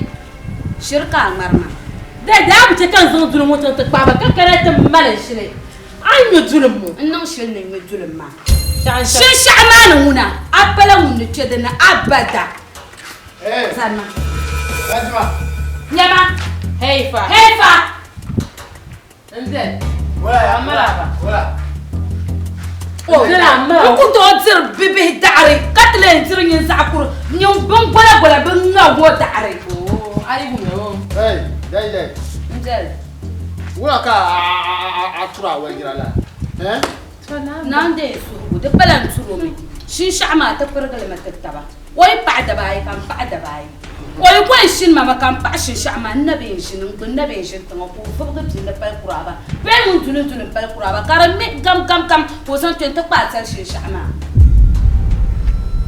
Speaker 3: Shiri ka a ŋmari ma.
Speaker 1: Dɛdɛ a bi chɛ ka n zaŋ duri ŋɔ chaŋ ti kpaai ba ka kana ti mali n shili. A ni ŋme dulim ŋɔ.
Speaker 3: N niŋ shili ni ŋme dulim maa. Shinshɛɣu maa ni ŋuna, a pala ŋun ni kpe din ni abada. Zanima. Nyama.
Speaker 1: Hey fa.
Speaker 3: Hey fa.
Speaker 1: N deli. Maraba.
Speaker 3: N ku tooi diri bibihi daɣiri ka ti lee diri nyin zaɣ kuri nyin bin gola gola bin ŋa ŋɔ daɣiri.
Speaker 4: Hey, dai dai.
Speaker 3: N deli.
Speaker 4: Wula ka a tura a walijira la? Eh?
Speaker 3: Naan deei suhigu di pala n turi o mi. Shinshɛɣu maa ti pirigili mi ti taba. O yi paɣi dabaayi ka n paɣi dabaayi. O yi ko n-shini ma mi ka m paɣi shinshɛɣu maa, n na bee n-ʒini n gbuni na bee n-ʒini tiŋa ka o vibigi bindi pali kuraaba bee ŋun duli n-duli m-pali kuraaba ka di mi gam gam gam ka o zaŋ kpe nti kpaai tali shinshɛɣu maa.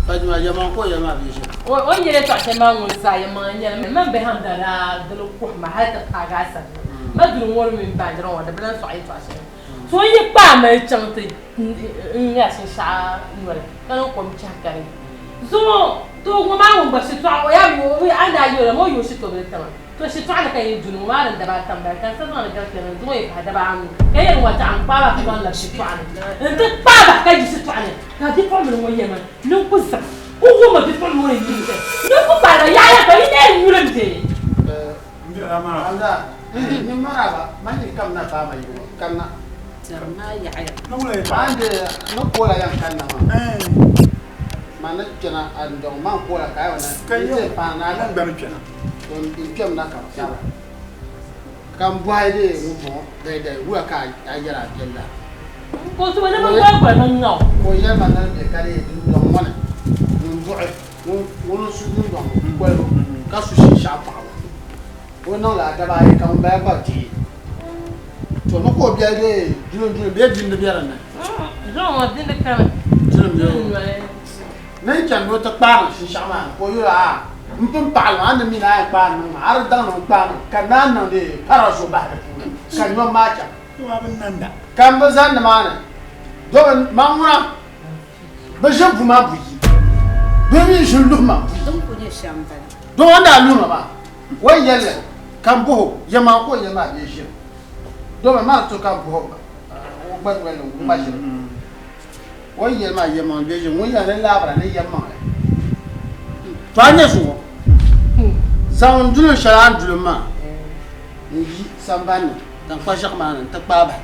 Speaker 4: Fajima, yɛlimaŋ ka o yɛli maa bee ʒiri?
Speaker 1: O ni yɛli yɛtɔɣ shɛli maa ŋun zaa yɛlimaŋli n-nyɛ li. Man bihi Hamda daa dili kuhi ma hal ti paagi a sani na. Ma duli ŋɔ di mini baanjira ŋɔ di bi lan sɔɣi yɛtɔɣ shɛli. So n yi kpaai mali chaŋ ti nya shinshɛɣu noli ka niŋ kom chahi ka di zuŋɔ to ŋɔ maa ŋun gba shitɔɣu o yaa yooi a ni daa yooi la ŋɔ yooi shitɔbili tiŋa to shitɔɣu ni ka yi duni ŋɔ maa din daba ata m-bala ka n sa zaŋli gari kpɛma zuŋɔ yi pahi daba anu ka yɛli ŋɔ taɣi n kpaai ba ka zaŋ labi shitɔɣu ni n ti kpaai bahi ka yi shitɔɣu ni ka bipuɣimbila ŋɔ yɛli ma ni n ku zaŋ o wumma bipuɣimbila ŋɔ ni yi shɛli ni n ku kpaai ba yaɣaya ka yi na yuli m bee.
Speaker 4: Hamza, ni maraba, man yi kam na baama yi ŋɔ, kanna. Man de ni koola yan kanna maa. Man ni kpɛna a dɔŋ man koola ka ayi na n ti paai na ka to n kpɛm na ka bi saba ka n bɔhi de ŋun bɔŋɔ dai dai wula ka a yɛri a biɛli la.
Speaker 1: Ka o suhu ni bin goli goli bin ŋa o.
Speaker 4: Ka o yɛli ma ni di bɛ ka di dundɔŋ ŋɔ ni ŋun buɣi ŋun n su dundɔŋ golibu ka su shinshɛɣu paɣibu. O niŋla daba ayi ka ŋun bala gba deei. To ni ka o biɛli deei dulim dulim bee bindi be dinni?
Speaker 1: Zuŋɔ ŋɔ bindi kani.
Speaker 4: Dulim be o ni n chani ni o ti kpaari shinshɛɣu maa ka o yɛl o a m pun paɣili maa a ni mi ni a yɛn kpaai niŋ maa a di daŋ ni n kpaai niŋ ka naan niŋ dee para zuɣu bahi di puuni ka nyom maa chaŋ. Ka m bi zani nimaani domi man ŋuna bɛ ʒini bu maa buyi bɛ mi ʒini luhi ma buyi.
Speaker 3: Din kuli nyɛ shɛm m-bala.
Speaker 4: Doo ŋɔ ni daa luhi ma maa o ni yɛli li ka m bɔh o, Yɛlimaŋli ka o yɛli maa bee ʒiri? Domi maa ni to ka m bɔh o o gba noli ni ŋ-ŋma ʒiri. O ni yɛli maa yɛlimaŋli bee ʒiri? Ŋun yɛli ni laabira ni yɛlimaŋli. To a nya zuŋɔ zaŋ n duli shɛli a ni duli maa n-yi sambani ni taŋkpa ʒiɛɣu maa ni nti kpaai bahi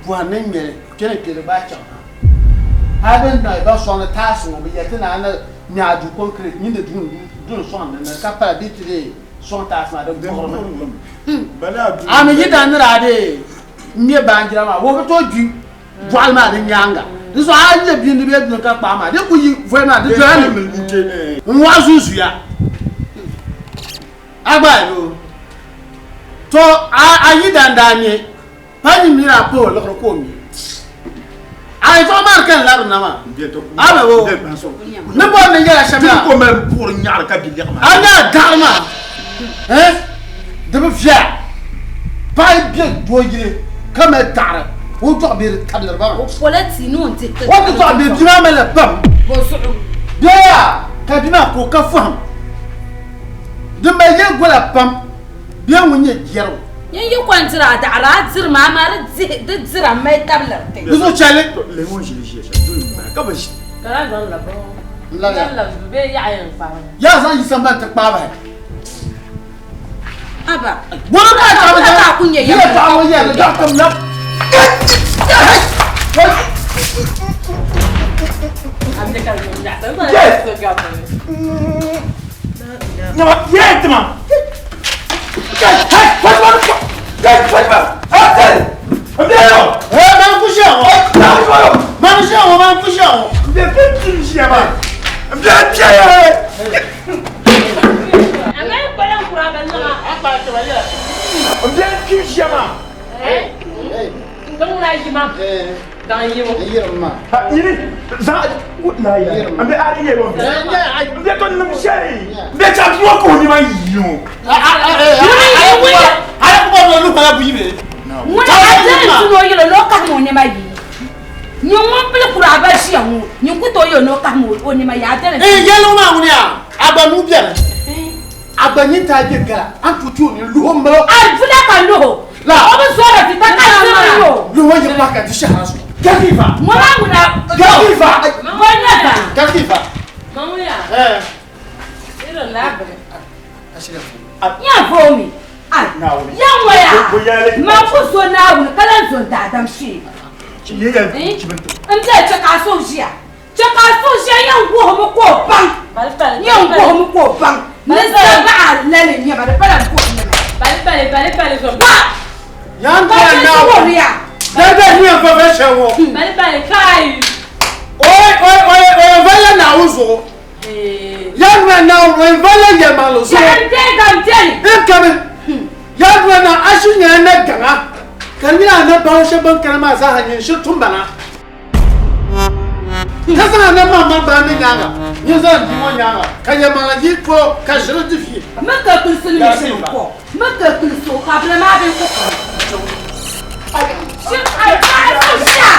Speaker 4: pɔhim ni ŋmɛli kpe ni kpe di gbaai chaŋ ha. Hali bɛ ni niŋ ba sɔŋdi taasi ŋɔ, bɛ yɛli ti ni a ni ŋme a duu kɔnkirɛti mini di duu n-sɔŋ di ni ka pala bɛ ti dee sɔŋ taasi maa di buɣirimi. A mi yi daa ni daa dee ŋme baanjira maa, o bi tooi gbi bɔɣili maa di nyaaŋa. Di zuɣu a yi nya bindi bee duni ka kpaai maa, di ku yi voli maa di doya ni n-wɔɣi zunzuya. A gba yoo. To a yi daa ni daa ŋme Pa nyin mini a pa o liɣiri ka o mi. A yɛtɔɣa maa di ka n labiri na maa. A bɛ o ni bɔri ni yɛla shɛm yaa. A nya a daɣiri maa eh di bi viɛla. Paɣa yi be doo yili ka mali daɣiri o dɔɣi bee di tabili ba maa.
Speaker 3: O pola tia ni o ni dihi ti
Speaker 4: O ti dɔɣi bee bia maa malila pam.
Speaker 3: Bɔzuɣu.
Speaker 4: Bee yaa ka bia maa ka o ka fɔhim. Din mali yɛligola pam bee ŋun nyɛ jɛrigu.
Speaker 3: Nyin yi ko n-diri a daɣiri, a dirimi, amaa di dihi, di dira m-mali tabiliri ti.
Speaker 4: Di zuɣu chɛli. Yaa zaŋ yi sambani ti kpaai bahi.
Speaker 3: Aba.
Speaker 4: Bɔna ka a taɣi
Speaker 3: Wula ka a ku nyɛ
Speaker 4: Yɛla paɣa ŋɔ yɛli daɣu kam lab.
Speaker 3: Ŋuna a diri n-tuni o yɛl o ni o kahim o nɛma yi. Nyin ŋun pili kuri a ba ʒiya ŋɔ, nyin ku tooi yɛl o ni o kahim o nɛma yi, a diri n-tuni.
Speaker 4: Yɛligu maa ŋuni yaa, a gba nuu beni, a gba nyintaa be gala, a ni tooi ti o nini luhi o m-bala o.
Speaker 3: A vula ka luhi o.
Speaker 4: La.
Speaker 3: O bi zɔra ti ta ka siri yo.
Speaker 4: Luwa yi pa ka di shɛhira zuɣu. Kɛkifa.
Speaker 3: Ŋɔ maa ŋuna.
Speaker 4: Kɛkifa.
Speaker 3: Bɔ nyɛ ba.
Speaker 4: Kɛkifa.
Speaker 1: Mamuya.
Speaker 4: Ɛɛ.
Speaker 1: Irin labiri.
Speaker 3: Nya vomi. Ai. Ya ŋɔ ya. Man ku zo Naawuni ka lan zo daadam shee. N bɛ chɛ ka a so ʒiya. Chɛ ka a so ʒiya yɛn wuhimi ka o baŋ. Yɛn wuhimi ka o baŋ. Ni zabaɣa lali n-nyɛ ba di pala n ku nyɛ ba.
Speaker 1: Bali bali bali bali zo.
Speaker 3: Ba.
Speaker 4: Yan
Speaker 3: Ka
Speaker 4: tuya
Speaker 3: chɛ
Speaker 4: Naawuni.
Speaker 3: ti ya.
Speaker 4: Dɛbɛ ni yɛn fa bɛ shɛm ŋɔ.
Speaker 1: Bali bali kai.
Speaker 4: O o o o yɛn va la Naawuni zuɣu. Yan tuya Naawuni o yɛn va la yɛlimaŋli zuɣu.
Speaker 3: Yɛn deega n beni.
Speaker 4: N kami. Yan tuya na a ʒi nyɛla na gaŋa. Ka di nyɛla a na baŋ shɛba ban kana maa zaaha nyini shiri tum ba na. Ka zaŋ a na maŋmaŋ baa mi nyaaŋa, nyini zaŋ bia ŋɔ nyaaŋa, ka yɛlimaŋli yi polo ka ʒiri di vi.
Speaker 3: Mi ka kulisi ni mi shiri ko. Mi ka kulisi o ka bila maa bɛ ko ka. Shɛ ai ka a so ʒiya.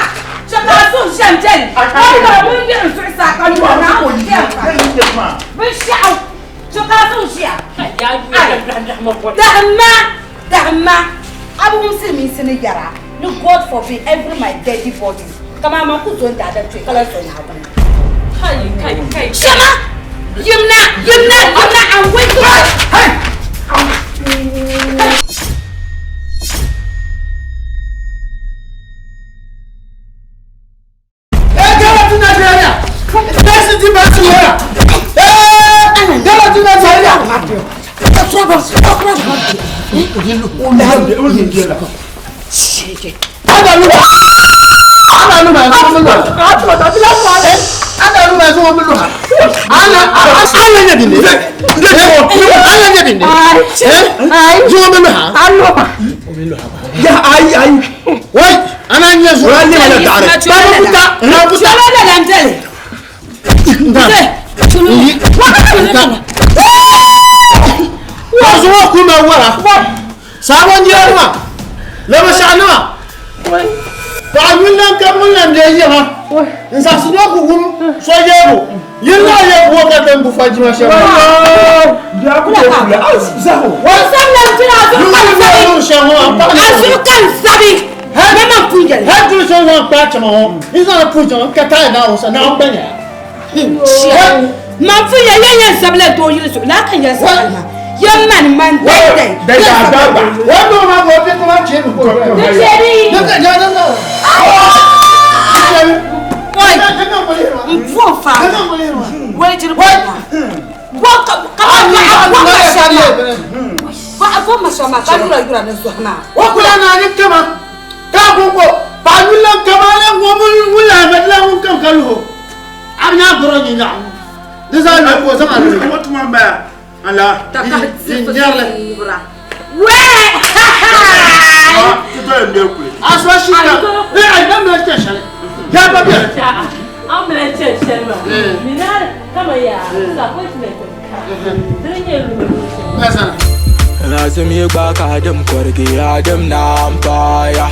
Speaker 3: Chɛ ka a so ʒiya n beni. O ka ŋun yiɣi zuɣusaa ka lu na o ʒiya. Binshɛɣu chɛ ka a so ʒiya. Dahimma dahimma a bi wumsi minsi ni yɛra ni God forbid every my dead body. Kama man ku zo n daadam kpe ka lan zo Naawuni.
Speaker 1: Kai kai kai.
Speaker 3: Shɛma yimna yimna yimna I'm waiting.
Speaker 4: Hey! Hey, gala ti Nigeria! Bẹ́ẹ̀sì ti bá ti wọ́ra! Hey, gala ti Nigeria! Ana lu ana lu ma so mi lu ana lu ma so mi lu ana ana nya bi ne ana nya bi ne eh so mi lu ha ya ayi ayi wai ana nya so
Speaker 6: Wai, ana tare.
Speaker 4: ba buta na buta
Speaker 3: Shɛma la lan deli.
Speaker 4: Wa zuwa kuma wara sabon jiyarwa lama sha'anuwa paɣa yuli ka mun lan bɛ yiŋa n saɣasi no ku wum so yeebu yili la yeebu wo ka tin bu fa jima shɛm
Speaker 3: O sam lan jina a zuɣu ka n sabi.
Speaker 4: shɛm ŋɔ n paɣa
Speaker 3: A zuɣu ka n sabi. Ne man pun yɛli.
Speaker 4: hali duli so zaŋ kpaa chama ŋɔ n zaŋ pu chama ka taai naawuni sa naawuni gba nyɛla
Speaker 3: Man pun yɛli yɛn yɛn sabila doo yili zuɣu laa ka yɛn sabila maa. Yɛn mani man dai dai.
Speaker 4: wani doo maa ka o bɛ kama chɛ mi ko
Speaker 3: Di chɛri. Oi. N po fa. Wai jiri ko ma. Bo ka ka ma bo ma shama. Bo a bo ma shama ka yura yura ni zuɣu maa.
Speaker 4: o kula naani kama ka ko ko paɣa yuli kama la ŋɔ ŋun la ma la ŋun kam ka luho a bi nya goro nyi nyaɣu di zaa nyɛ ko zaŋ a luhi
Speaker 3: Ta ka
Speaker 4: nyɛrili
Speaker 3: wura. Wee!
Speaker 4: a so shika ee a ba mi chɛ shɛli yaa ba bɛ
Speaker 1: An bila cɛ shɛli ma. Mina kama ya disappointment ka. Dini nyɛ lume
Speaker 4: bɛ
Speaker 6: Lazim gba ka adam kɔrigi adam na mpaya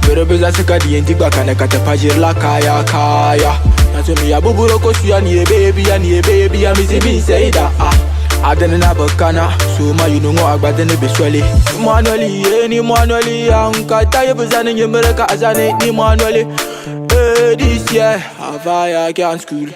Speaker 6: Bere za sika di yɛn ti gba kana ka ta pajirila kaya kaya Lazim ya buburo ko suya ni ye baby ya ni ye baby ya misi bin saida ah Adani na bakana so ma you know agba dani be swali Manueli ye ni Manueli ya nka ta ye bizani nyemere ka azani ni Manueli. Eh, this year, Havaya can school.